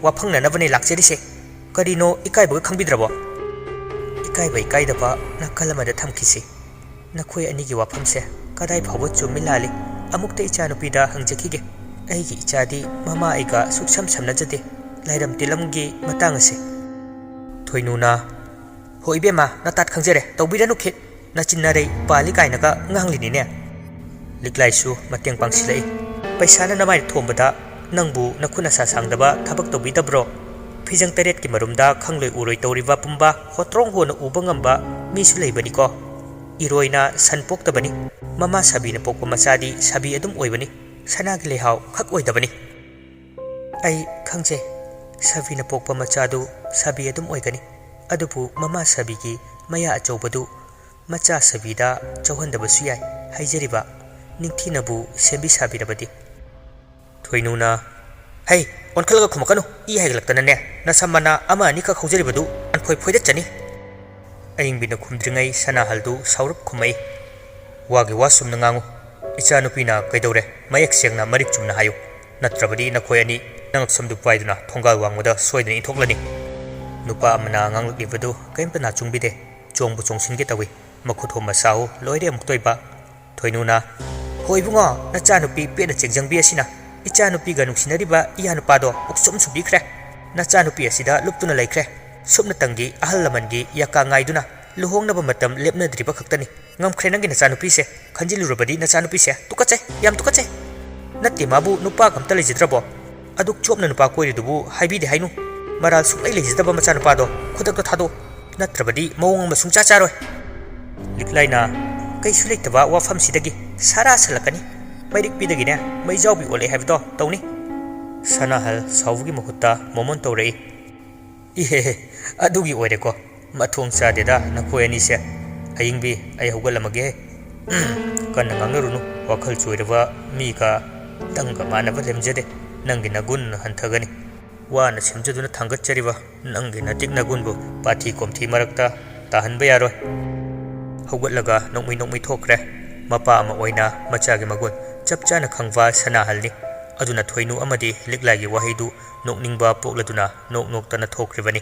ꯋꯥꯐꯪꯅꯅꯕꯅꯦ ꯂꯥꯛꯆꯔꯤꯁꯦ꯫ ꯀꯔꯤꯅꯣ ꯏꯀꯥꯏꯕꯒ ꯈꯪꯕꯤꯗ꯭ꯔꯕꯣ?" ꯏꯀꯥꯏꯕ ꯏꯀꯥꯏꯗꯕ ꯅꯥꯀꯜ ꯑꯃꯗ ꯊꯝꯈꯤꯁꯤ꯫ ꯅꯈꯣꯏ ꯑꯅꯤꯒꯤ ꯋꯥꯐꯝꯁꯦ ꯀꯗꯥꯏ ꯐꯥꯎꯕ ꯆꯨꯝꯃꯤ ꯂꯥꯜꯂꯤ? ꯑꯃꯨꯛꯇ ꯏꯆꯥꯅꯨꯄꯤꯗ ꯍꯪꯖꯈꯤꯒꯦ꯫ ꯑꯩꯒꯤ ꯏꯆꯥꯗꯤ ꯃꯃꯥ ꯑꯩꯒ ꯁꯨꯛꯁꯝ ꯁꯝꯅꯖꯗꯦ꯫ ꯂꯥꯏꯔꯝ ꯇꯤꯂꯝꯒꯤ ꯃꯇꯥꯡ ꯑꯁꯦ꯫ ꯊꯣꯏꯅꯨꯅ, "ꯍꯣ ꯏꯕꯦꯝꯃ, ꯅꯇꯥꯠ ꯈꯪꯖꯔꯦ, ꯇꯧꯕꯤꯔꯅꯨ ꯈꯤꯠ꯫ ꯅꯆꯤꯟ ꯅꯔꯩ ꯄꯥꯜꯂꯤ ꯀꯥꯏꯅꯒ ꯉꯥꯡꯂꯤꯅꯤꯅꯦ꯫" ꯂꯤꯛꯂꯥꯏꯁꯨ ꯃꯇꯦꯡ ꯄꯥꯡꯁꯤꯜꯂꯛꯏ꯫ "ꯄꯩꯁꯥꯅ ꯅꯃꯥꯏꯗ ꯊꯣꯝꯕꯗ ꯅꯪꯕꯨ ꯅꯈꯨꯠ ꯅꯁꯥ ꯁꯥꯡꯗꯕ ꯊꯕꯛ ꯇꯧꯕꯤꯗꯕ꯭ꯔꯣ? ꯐꯤꯖꯪ ꯇꯔꯦꯠꯀꯤ ꯃꯔꯨꯝꯗ ꯈꯪꯂꯣꯏ ꯎꯔꯣꯏ ꯇꯧꯔꯤꯕ ꯄꯨꯝꯕ ꯍꯣꯇ꯭ꯔꯣꯡ ꯍꯣꯅ ꯎꯕ ꯉꯝꯕ ꯃꯤꯁꯨ ꯂꯩꯕꯅꯤꯀꯣ꯫ ꯏꯔꯣꯏꯅ ꯁꯟ ꯄꯣꯛꯇꯕꯅꯤ꯫ ꯃꯃꯥ ꯁꯥꯕꯤꯅ ꯄꯣꯛꯄ ꯃꯆꯥꯗꯤ ꯁꯥꯕꯤ ꯑꯗꯨꯝ ꯑꯣꯏꯕꯅꯤ꯫ ꯁꯅꯥꯒꯤ ꯂꯩꯍꯥꯎ ꯈꯛ ꯑꯣꯏꯗꯕꯅꯤ꯫" "ꯑꯩ ꯈꯪꯖꯩ, ꯁꯥꯕꯤꯅ ꯄꯣꯛꯄ ꯃꯆꯥꯗꯨ ꯁꯥꯕꯤ ꯑꯗꯨꯝ ꯑꯣꯏꯒꯅꯤ꯫ ꯑꯗꯨꯕꯨ ꯃꯃꯥ ꯁꯥꯕꯤꯒꯤ ꯃꯌꯥ ꯑꯆꯧꯕꯗꯨ ꯃꯆꯥ ꯁꯥꯕꯤꯗ ꯆꯧꯍꯟꯗꯕꯁꯨ ꯌꯥꯏ ꯍꯥꯏꯖꯔꯤꯕ꯫ ꯅꯤꯡꯊꯤꯅꯕꯨ ꯁꯦꯝꯕꯤ ꯁꯥꯕꯤꯔꯕꯗꯤ?" ꯊꯣꯏꯅꯨꯅ, "ꯍꯩ, ꯑꯣꯟꯈꯠꯂꯒ ꯈꯨꯝꯃꯛꯀꯅꯨ, ꯏ ꯍꯥꯏꯒꯠꯂꯛꯇꯅꯅꯦ꯫ ꯅꯁꯝ ꯃꯅꯥ ꯑꯃ ꯑꯅꯤꯈꯛ ꯍꯧꯖꯔꯤꯕꯗꯨ ꯀꯥꯟꯐꯣꯏ ꯐꯣꯏꯗꯠꯆꯅꯤ꯫" ꯑꯏꯪꯕꯤꯅ ꯈꯨꯝꯗ꯭ꯔꯤꯉꯩ ꯁꯅꯥꯍꯜꯗꯨ ꯁꯥꯎꯔꯞ ꯈꯨꯝꯃꯛꯏ꯫ "ꯋꯥꯒꯤ ꯋꯥ ꯆꯨꯝꯅ ꯉꯥꯡꯉꯨ꯫ ꯏꯆꯥꯅꯨꯄꯤꯅ ꯀꯩꯗꯧꯔꯦ? ꯃꯌꯦꯛ ꯁꯦꯡꯅ ꯃꯔꯤꯛ ꯆꯨꯝꯅ ꯍꯥꯏꯌꯨ꯫ ꯅꯠꯇ꯭ꯔꯕꯗꯤ ꯅꯈꯣꯏ ꯑꯅꯤ ꯅꯉꯛ ꯁꯝꯗꯨ ꯄꯥꯏꯗꯨꯅ ꯊꯣꯡꯒꯥꯜ ꯋꯥꯡꯃꯗ ꯁꯣꯏꯗꯅ ꯏꯟꯊꯣꯛꯂꯅꯤ"꯫ ꯅꯨꯄꯥ ꯑꯃꯅ ꯉꯥꯡꯂꯛꯂꯤꯕꯗꯨ ꯀꯔꯤꯝꯇ ꯅꯥꯆꯨꯡꯕꯤꯗꯦ꯫ ꯆꯣꯡꯕꯨ ꯆꯣꯡꯁꯤꯟꯒꯦ ꯇꯧꯏ꯫ ꯃꯈꯨꯠ ꯍꯣꯝꯕ ꯁꯥꯍꯨ ꯂꯣꯏꯔꯦ ꯑꯃꯨꯛꯇꯣꯏꯕ꯫ ꯊꯣꯏꯅꯨꯅ, "ꯍꯣ ꯏꯕꯨꯡꯉꯣ, ꯅꯆꯥꯅꯨꯄꯤ ꯄꯦꯠꯅ ꯆꯦꯡꯖꯪꯕꯤ ꯑꯁꯤꯅ ꯏꯆꯥꯅꯨꯄꯤꯒ ꯅꯨꯡꯁꯤꯅꯔꯤꯕ ꯏꯌꯥ ꯅꯨꯄꯥꯗꯣ ꯎꯛꯁꯨꯝ ꯁꯨꯕꯤꯈ꯭ꯔꯦ꯫ ꯅꯆꯥꯅꯨꯄꯤ ꯑꯁꯤꯗ ꯂꯨꯞꯇꯨꯅ ꯂꯩꯈ꯭ꯔꯦ꯫ ꯁꯨꯞꯅꯇꯪꯒꯤ ꯑꯍꯜ ꯂꯃꯟꯒꯤ ꯌꯥꯀꯥ ꯉꯥꯏꯗꯨꯅ ꯂꯨꯍꯣꯡꯅꯕ ꯃꯇꯝ ꯂꯦꯞꯅꯗ꯭ꯔꯤꯕ ꯈꯛꯇꯅꯤ꯫ ꯉꯝꯈ꯭ꯔꯦ ꯅꯪꯒꯤ ꯅꯆꯥꯅꯨꯄꯤꯁꯦ꯫ ꯈꯟꯖꯤꯜꯂꯨꯔꯕꯗꯤ ꯅꯆꯥꯅꯨꯄꯤꯁꯦ ꯇꯨꯀꯠꯆꯩ, ꯌꯥꯝ ꯇꯨꯀꯠꯆꯩ꯫ ꯅꯠꯇꯦ, ꯃꯥꯕꯨ ꯅꯨꯄꯥꯒ ꯑꯝꯇ ꯂꯩꯖꯗ꯭ꯔꯕꯣ? ꯑꯗꯨꯛ ꯆꯣꯞꯅ ꯅꯨꯄꯥ ꯀꯣꯏꯔꯤꯗꯨꯕꯨ ꯍꯥꯏꯕꯤꯗꯦ ꯍꯥꯏꯅꯨ꯫ ꯃꯔꯥꯜ ꯁꯨꯡꯂꯩ ꯂꯩꯖꯗꯕ ꯃꯆꯥꯅꯨꯄꯥꯗꯣ ꯈꯨꯗꯛꯇ ꯊꯥꯗꯣꯛꯎ꯫ ꯅꯠꯇ꯭ꯔꯕꯗꯤ ꯃꯑꯣꯡ ꯑꯃ ꯁꯨꯡꯆꯥ ꯆꯥꯔꯣꯏ"꯫ ꯂꯤꯛꯂꯥꯏꯅ, "ꯀꯩꯁꯨ ꯂꯩꯇꯕ ꯋꯥꯐꯝꯁꯤꯗꯒꯤ ꯁꯥꯔꯥ ꯁꯜꯂꯛꯀꯅꯤ꯫ ꯃꯩꯔꯤꯛꯄꯤꯗꯒꯤꯅꯦ ꯃꯩꯖꯥꯎꯕꯤ ꯑꯣꯜꯂꯛꯑꯦ ꯍꯥꯏꯕꯗꯣ ꯇꯧꯅꯤ"꯫ ꯁꯅꯥꯍꯜ ꯁꯥꯎꯕꯒꯤ ꯃꯍꯨꯠꯇ ꯃꯣꯃꯣꯟ ꯇꯧꯔꯛꯏ꯫ "ꯏꯍꯦ, ꯑꯗꯨꯒꯤ ꯑꯣꯏꯔꯦꯀꯣ꯫ ꯃꯊꯣꯡ ꯆꯥꯗꯦꯗ ꯅꯈꯣꯏ ꯑꯅꯤꯁꯦ꯫ ꯑꯌꯤꯡꯕꯤ, ꯑꯩ ꯍꯧꯒꯠꯂꯝꯃꯒꯦ꯫ ꯀꯟꯅ ꯉꯥꯡꯅꯔꯨꯅꯨ꯫ ꯋꯥꯈꯜ ꯆꯣꯏꯔꯕ ꯃꯤꯒ ꯅꯪꯒ ꯃꯥꯟꯅꯕ ꯂꯦꯝꯖꯗꯦ꯫ ꯅꯪꯒꯤ ꯅꯒꯨꯟ ꯍꯟꯊꯒꯅꯤ꯫ ꯋꯥꯅ ꯁꯦꯝꯖꯗꯨꯅ ꯊꯥꯡꯒꯠꯆꯔꯤꯕ ꯅꯪꯒꯤ ꯅꯇꯤꯛ ꯅꯒꯨꯟꯕꯨ ꯄꯥꯊꯤ ꯀꯣꯝꯊꯤ ꯃꯔꯛꯇ ꯇꯥꯍꯟꯕ ꯌꯥꯔꯣꯏ"꯫ ꯍꯧꯒꯠꯂꯒ ꯅꯣꯛꯃꯤ ꯅꯣꯛꯃꯤ ꯊꯣꯛꯈ꯭ꯔꯦ꯫ ꯃꯄꯥ ꯑꯃ ꯑꯣꯏꯅ ꯃꯆꯥꯒꯤ ꯃꯒꯨꯟ ꯆꯞ ꯆꯥꯅ ꯈꯪꯕ ꯁꯅꯥꯍꯜꯅꯤ꯫ ꯑꯗꯨꯅ ꯊꯣꯏꯅꯨ ꯑꯃꯗꯤ ꯂꯤꯛꯂꯥꯏꯒꯤ ꯋꯥꯍꯩꯗꯨ ꯅꯣꯛꯅꯤꯡꯕ ꯄꯣꯛꯂꯗꯨꯅ ꯅꯣꯛ ꯅꯣꯛꯇꯅ ꯊꯣꯛꯈ꯭ꯔꯤꯕꯅꯤ꯫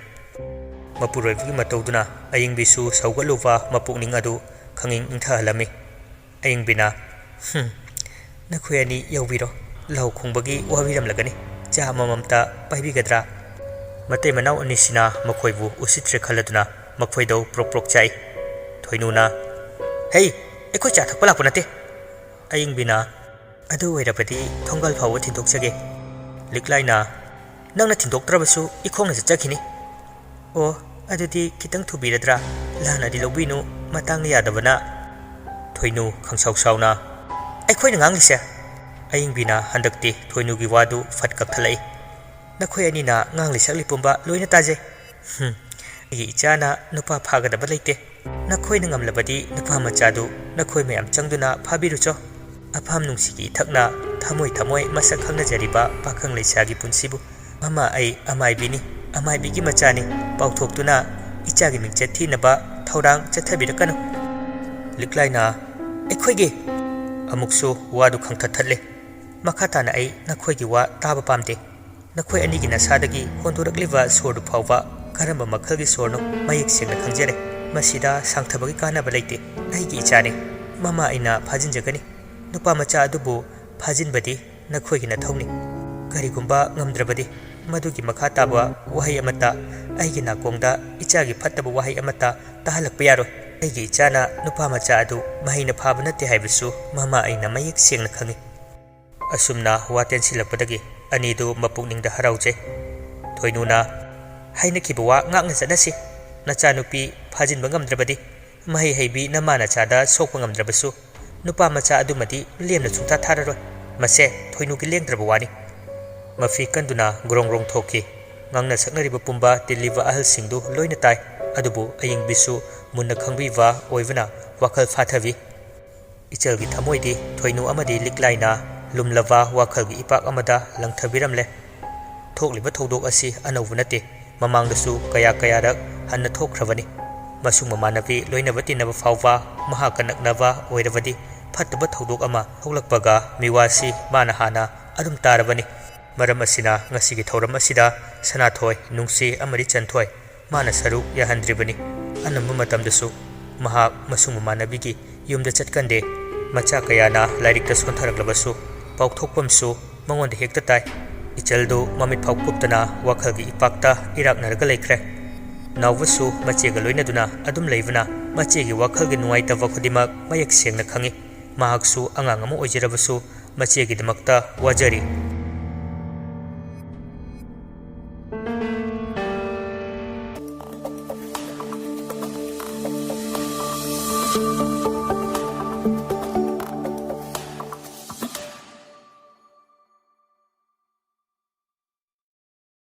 ꯃꯄꯨꯔꯣꯏꯕꯒꯤ ꯃꯇꯧꯗꯨꯅ ꯑꯌꯤꯡꯕꯤꯁꯨ ꯁꯧꯒꯠꯂꯨꯕ ꯃꯄꯨꯛꯅꯤꯡ ꯑꯗꯨ ꯈꯪꯏꯪ ꯏꯪꯊꯍꯜꯂꯝꯃꯤ꯫ ꯑꯌꯤꯡꯕꯤꯅ, "ꯍꯨꯝ, ꯅꯈꯣꯏ ꯑꯅꯤ ꯌꯥꯎꯕꯤꯔꯣ꯫ ꯂꯥꯎ ꯈꯣꯡꯕꯒꯤ ꯋꯥꯕꯤꯔꯝꯂꯒꯅꯤ꯫ ꯆꯥ ꯑꯃꯃꯝꯇ ꯄꯥꯏꯕꯤꯒꯗ꯭ꯔꯥ?" ꯃꯇꯩ ꯃꯅꯥꯎ ꯑꯅꯤꯁꯤꯅ ꯃꯈꯣꯏꯕꯨ ꯎꯁꯤꯠꯇ꯭ꯔꯦ ꯈꯜꯂꯗꯨꯅ ꯃꯈꯣꯏꯗꯧ ꯄ꯭ꯔꯣꯛ ꯄ꯭ꯔꯣꯛ ꯆꯥꯛꯏ꯫ ꯊꯣꯏꯅꯨꯅ, "ꯍꯩ, ꯑꯩꯈꯣꯏ ꯆꯥ ꯊꯛꯄ ꯂꯥꯛꯄ ꯅꯠꯇꯦ"꯫ ꯑꯌꯤꯡꯕꯤꯅ, "ꯑꯗꯨ ꯑꯣꯏꯔꯕꯗꯤ ꯊꯣꯡꯒꯥꯜ ꯐꯥꯎꯕ ꯊꯤꯟꯗꯣꯛꯆꯒꯦ"꯫ ꯂꯤꯛꯂꯥꯏꯅ, "ꯅꯪꯅ ꯊꯤꯟꯗꯣꯛꯇ꯭ꯔꯕꯁꯨ ꯏꯈꯣꯡꯅ ꯆꯠꯆꯈꯤꯅꯤ"꯫ "ꯑꯣ, ꯑꯗꯨꯗꯤ ꯈꯤꯇꯪ ꯊꯨꯕꯤꯔꯗ꯭ꯔꯥ? ꯂꯥꯟꯅꯗꯤ ꯂꯧꯕꯤꯅꯨ, ꯃꯇꯥꯡꯅ ꯌꯥꯗꯕꯅ"꯫ ꯊꯣꯏꯅꯨ ꯈꯪꯁꯥꯎ ꯁꯥꯎꯅ, "ꯑꯩꯈꯣꯏꯅ ꯉꯥꯡꯂꯤꯁꯦ"꯫ ꯑꯌꯤꯡꯕꯤꯅ ꯍꯟꯗꯛꯇꯤ ꯊꯣꯏꯅꯨꯒꯤ ꯋꯥꯗꯨ ꯐꯠ ꯀꯛꯊꯠꯂꯛꯏ꯫ "ꯅꯈꯣꯏ ꯑꯅꯤꯅ ꯉꯥꯡꯂꯤ ꯁꯛꯂꯤ ꯄꯨꯝꯕ ꯂꯣꯏꯅ ꯇꯥꯖꯩ꯫ ꯍꯨꯝ, ꯑꯩꯒꯤ ꯏꯆꯥꯅ ꯅꯨꯄꯥ ꯐꯥꯒꯗꯕ ꯂꯩꯇꯦ꯫ ꯅꯈꯣꯏꯅ ꯉꯝꯂꯕꯗꯤ ꯅꯨꯄꯥ ꯃꯆꯥꯗꯨ ꯅꯈꯣꯏ ꯃꯌꯥꯝ ꯆꯪꯗꯨꯅ ꯐꯥꯕꯤꯔꯨꯆꯣ꯫ ꯑꯐꯥꯝ ꯅꯨꯡꯁꯤꯒꯤ ꯏꯊꯛꯅ ꯊꯃꯣꯏ ꯊꯃꯣꯏ ꯃꯁꯛ ꯈꯪꯅꯖꯔꯤꯕ ꯄꯥꯈꯪ ꯂꯩꯁꯥꯒꯤ ꯄꯨꯟꯁꯤꯕꯨ꯫ ꯃꯃꯥ ꯑꯩ ꯑꯃꯥꯏꯕꯤꯅꯤ, ꯑꯃꯥꯏꯕꯤꯒꯤ ꯃꯆꯥꯅꯤ꯫ ꯄꯥꯎꯊꯣꯛꯇꯨꯅ ꯏꯆꯥꯒꯤ ꯃꯤꯡꯆꯠ ꯊꯤꯅꯕ ꯊꯧꯔꯥꯡ ꯆꯠꯊꯕꯤꯔꯛꯀꯅꯨ꯫ ꯂꯤꯛꯂꯥꯏꯅ, "ꯑꯩꯈꯣꯏꯒꯤ!" ꯑꯃꯨꯛꯁꯨ ꯋꯥꯗꯨ ꯈꯪꯊꯠ ꯊꯠꯂꯦ꯫ "ꯃꯈꯥ ꯇꯥꯅ ꯑꯩ ꯅꯈꯣꯏꯒꯤ ꯋꯥ ꯇꯥꯕ ꯄꯥꯝꯗꯦ꯫ ꯅꯈꯣꯏ ꯑꯅꯤꯒꯤ ꯅꯁꯥꯗꯒꯤ ꯍꯣꯟꯗꯣꯔꯛꯂꯤꯕ ꯁꯣꯔꯗꯨ ꯐꯥꯎꯕ ꯀꯔꯝꯕ ꯃꯈꯜꯒꯤ ꯁꯣꯔꯅꯣ ꯃꯌꯦꯛ ꯁꯦꯡꯅ ꯈꯪꯖꯔꯦ꯫ ꯃꯁꯤꯗ ꯁꯥꯡꯊꯕꯒꯤ ꯀꯥꯟꯅꯕ ꯂꯩꯇꯦ꯫ ꯑꯩꯒꯤ ꯏꯆꯥꯅꯤ꯫ ꯃꯃꯥ ꯑꯩꯅ ꯐꯥꯖꯤꯟꯖꯒꯅꯤ꯫ ꯅꯨꯄꯥ ꯃꯆꯥ ꯑꯗꯨꯕꯨ ꯐꯥꯖꯤꯟꯕꯗꯤ ꯅꯈꯣꯏꯒꯤ ꯅꯊꯧꯅꯤ꯫ ꯀꯔꯤꯒꯨꯝꯕ ꯉꯝꯗ꯭ꯔꯕꯗꯤ, ꯃꯗꯨꯒꯤ ꯃꯈꯥ ꯇꯥꯕ ꯋꯥꯍꯩ ꯑꯃꯠꯇ ꯑꯩꯒꯤ ꯅꯥꯀꯣꯡꯗ ꯏꯆꯥꯒꯤ ꯐꯠꯇꯕ ꯋꯥꯍꯩ ꯑꯃꯠꯇ ꯇꯥꯍꯜꯂꯛꯄ ꯌꯥꯔꯣꯏ꯫ ꯑꯩꯒꯤ ꯏꯆꯥꯅ ꯅꯨꯄꯥ ꯃꯆꯥ ꯑꯗꯨ ꯃꯍꯩꯅ ꯐꯥꯕ ꯅꯠꯇꯦ ꯍꯥꯏꯕꯁꯨ ꯃꯃꯥ ꯑꯩꯅ ꯃꯌꯦꯛ ꯁꯦꯡꯅ ꯈꯪꯏ꯫" ꯑꯁꯨꯝꯅ ꯋꯥ ꯇꯦꯟꯁꯤꯜꯂꯛꯄꯗꯒꯤ ꯑꯅꯤꯗꯨ ꯃꯄꯨꯛꯅꯤꯡꯗ ꯍꯔꯥꯎꯖꯩ꯫ ꯊꯣꯏꯅꯨꯅ, "ꯍꯥꯏꯅꯈꯤꯕ ꯋꯥ ꯉꯥꯛꯅ ꯆꯠꯅꯁꯤ꯫ ꯅꯆꯥꯅꯨꯄꯤ ꯐꯥꯖꯤꯟꯕ ꯉꯝꯗ꯭ꯔꯕꯗꯤ, ꯃꯍꯩ ꯍꯩꯕꯤ ꯅꯃꯥ ꯅꯆꯥꯗ ꯁꯣꯛꯄ ꯉꯝꯗ꯭ꯔꯕꯁꯨ, ꯅꯨꯄꯥ ꯃꯆꯥ ꯑꯗꯨꯃꯗꯤ ꯂꯦꯝꯅ ꯁꯨꯡꯊꯥ ꯊꯥꯔꯔꯣꯏ꯫ ꯃꯁꯦ ꯊꯣꯏꯅꯨꯒꯤ ꯂꯦꯡꯗ꯭ꯔꯕ ꯋꯥꯅꯤ꯫" ꯃꯐꯤ ꯀꯟꯗꯨꯅ ꯒ꯭ꯔꯣꯡ ꯒ꯭ꯔꯣꯡ ꯊꯣꯛꯈꯤ꯫ ꯉꯥꯡꯅ ꯁꯛꯅꯔꯤꯕ ꯄꯨꯝꯕ ꯇꯤꯜꯂꯤꯕ ꯑꯍꯜꯁꯤꯡꯗꯨ ꯂꯣꯏꯅ ꯇꯥꯏ꯫ ꯑꯗꯨꯕꯨ ꯑꯌꯤꯡꯕꯤꯁꯨ ꯃꯨꯟꯅ ꯈꯪꯕꯤꯕ ꯑꯣꯏꯕꯅ ꯋꯥꯈꯜ ꯐꯥꯊꯕꯤ꯫ ꯏꯆꯜꯒꯤ ꯊꯃꯣꯏꯗꯤ ꯊꯣꯏꯅꯨ ꯑꯃꯗꯤ ꯂꯤꯛꯂꯥꯏꯅ ꯂꯨꯝꯂꯕ ꯋꯥꯈꯜꯒꯤ ꯏꯄꯥꯛ ꯑꯃꯗ ꯂꯪꯊꯕꯤꯔꯝꯂꯦ꯫ ꯊꯣꯛꯂꯤꯕ ꯊꯧꯗꯣꯛ ꯑꯁꯤ ꯑꯅꯧꯕ ꯅꯠꯇꯦ꯫ ꯃꯃꯥꯡꯗꯁꯨ ꯀꯌꯥ ꯀꯌꯥꯔꯛ ꯍꯟꯅ ꯊꯣꯛꯈ꯭ꯔꯕꯅꯤ꯫ ꯃꯁꯨꯡ ꯃꯃꯥꯟꯅꯕꯤ ꯂꯣꯏꯅꯕ ꯇꯤꯟꯅꯕ ꯐꯥꯎꯕ ꯃꯍꯥꯛꯀ ꯅꯛꯅꯕ ꯑꯣꯏꯔꯕꯗꯤ ꯐꯠꯇꯕ ꯊꯧꯗꯣꯛ ꯑꯃ ꯊꯣꯛꯂꯛꯄꯒ ꯃꯤꯋꯥꯁꯤ ꯃꯥꯅ ꯍꯥꯟꯅ ꯑꯗꯨꯝ ꯇꯥꯔꯕꯅꯤ꯫ ꯃꯔꯝ ꯑꯁꯤꯅ ꯉꯁꯤꯒꯤ ꯊꯧꯔꯝ ꯑꯁꯤꯗ ꯁꯅꯥꯊꯣꯏ, ꯅꯨꯡꯁꯤ ꯑꯃꯗꯤ ꯆꯟꯊꯣꯏ ꯃꯥꯅ ꯁꯔꯨꯛ ꯌꯥꯍꯟꯗ꯭ꯔꯤꯕꯅꯤ꯫ ꯑꯅꯝꯕ ꯃꯇꯝꯗꯁꯨ ꯃꯍꯥꯛ ꯃꯁꯨꯡ ꯃꯃꯥꯟꯅꯕꯤꯒꯤ ꯌꯨꯝꯗ ꯆꯠꯀꯟꯗꯦ꯫ ꯃꯆꯥ ꯀꯌꯥꯅ ꯂꯥꯏꯔꯤꯛꯇ ꯁꯣꯟꯊꯔꯛꯂꯕꯁꯨ ꯄꯥꯎꯊꯣꯛꯐꯝꯁꯨ ꯃꯉꯣꯟꯗ ꯍꯦꯛꯇ ꯇꯥꯏ꯫ ꯏꯆꯜꯗꯨ ꯃꯃꯤꯠ ꯐꯥꯎ ꯀꯨꯞꯇꯅ ꯋꯥꯈꯜꯒꯤ ꯏꯄꯥꯛꯇ ꯏꯔꯥꯛꯅꯔꯒ ꯂꯩꯈ꯭ꯔꯦ꯫ ꯅꯥꯎꯕꯁꯨ ꯃꯆꯦꯒ ꯂꯣꯏꯅꯗꯨꯅ ꯑꯗꯨꯝ ꯂꯩꯕꯅ ꯃꯆꯦꯒꯤ ꯋꯥꯈꯜꯒꯤ ꯅꯨꯡꯉꯥꯏꯇꯕ ꯈꯨꯗꯤꯡꯃꯛ ꯃꯌꯦꯛ ꯁꯦꯡꯅ ꯈꯪꯏ꯫ ꯃꯍꯥꯛꯁꯨ ꯑꯉꯥꯡ ꯑꯃ ꯑꯣꯏꯖꯔꯕꯁꯨ ꯃꯆꯦꯒꯤꯗꯃꯛꯇ ꯋꯥꯖꯔꯤ꯫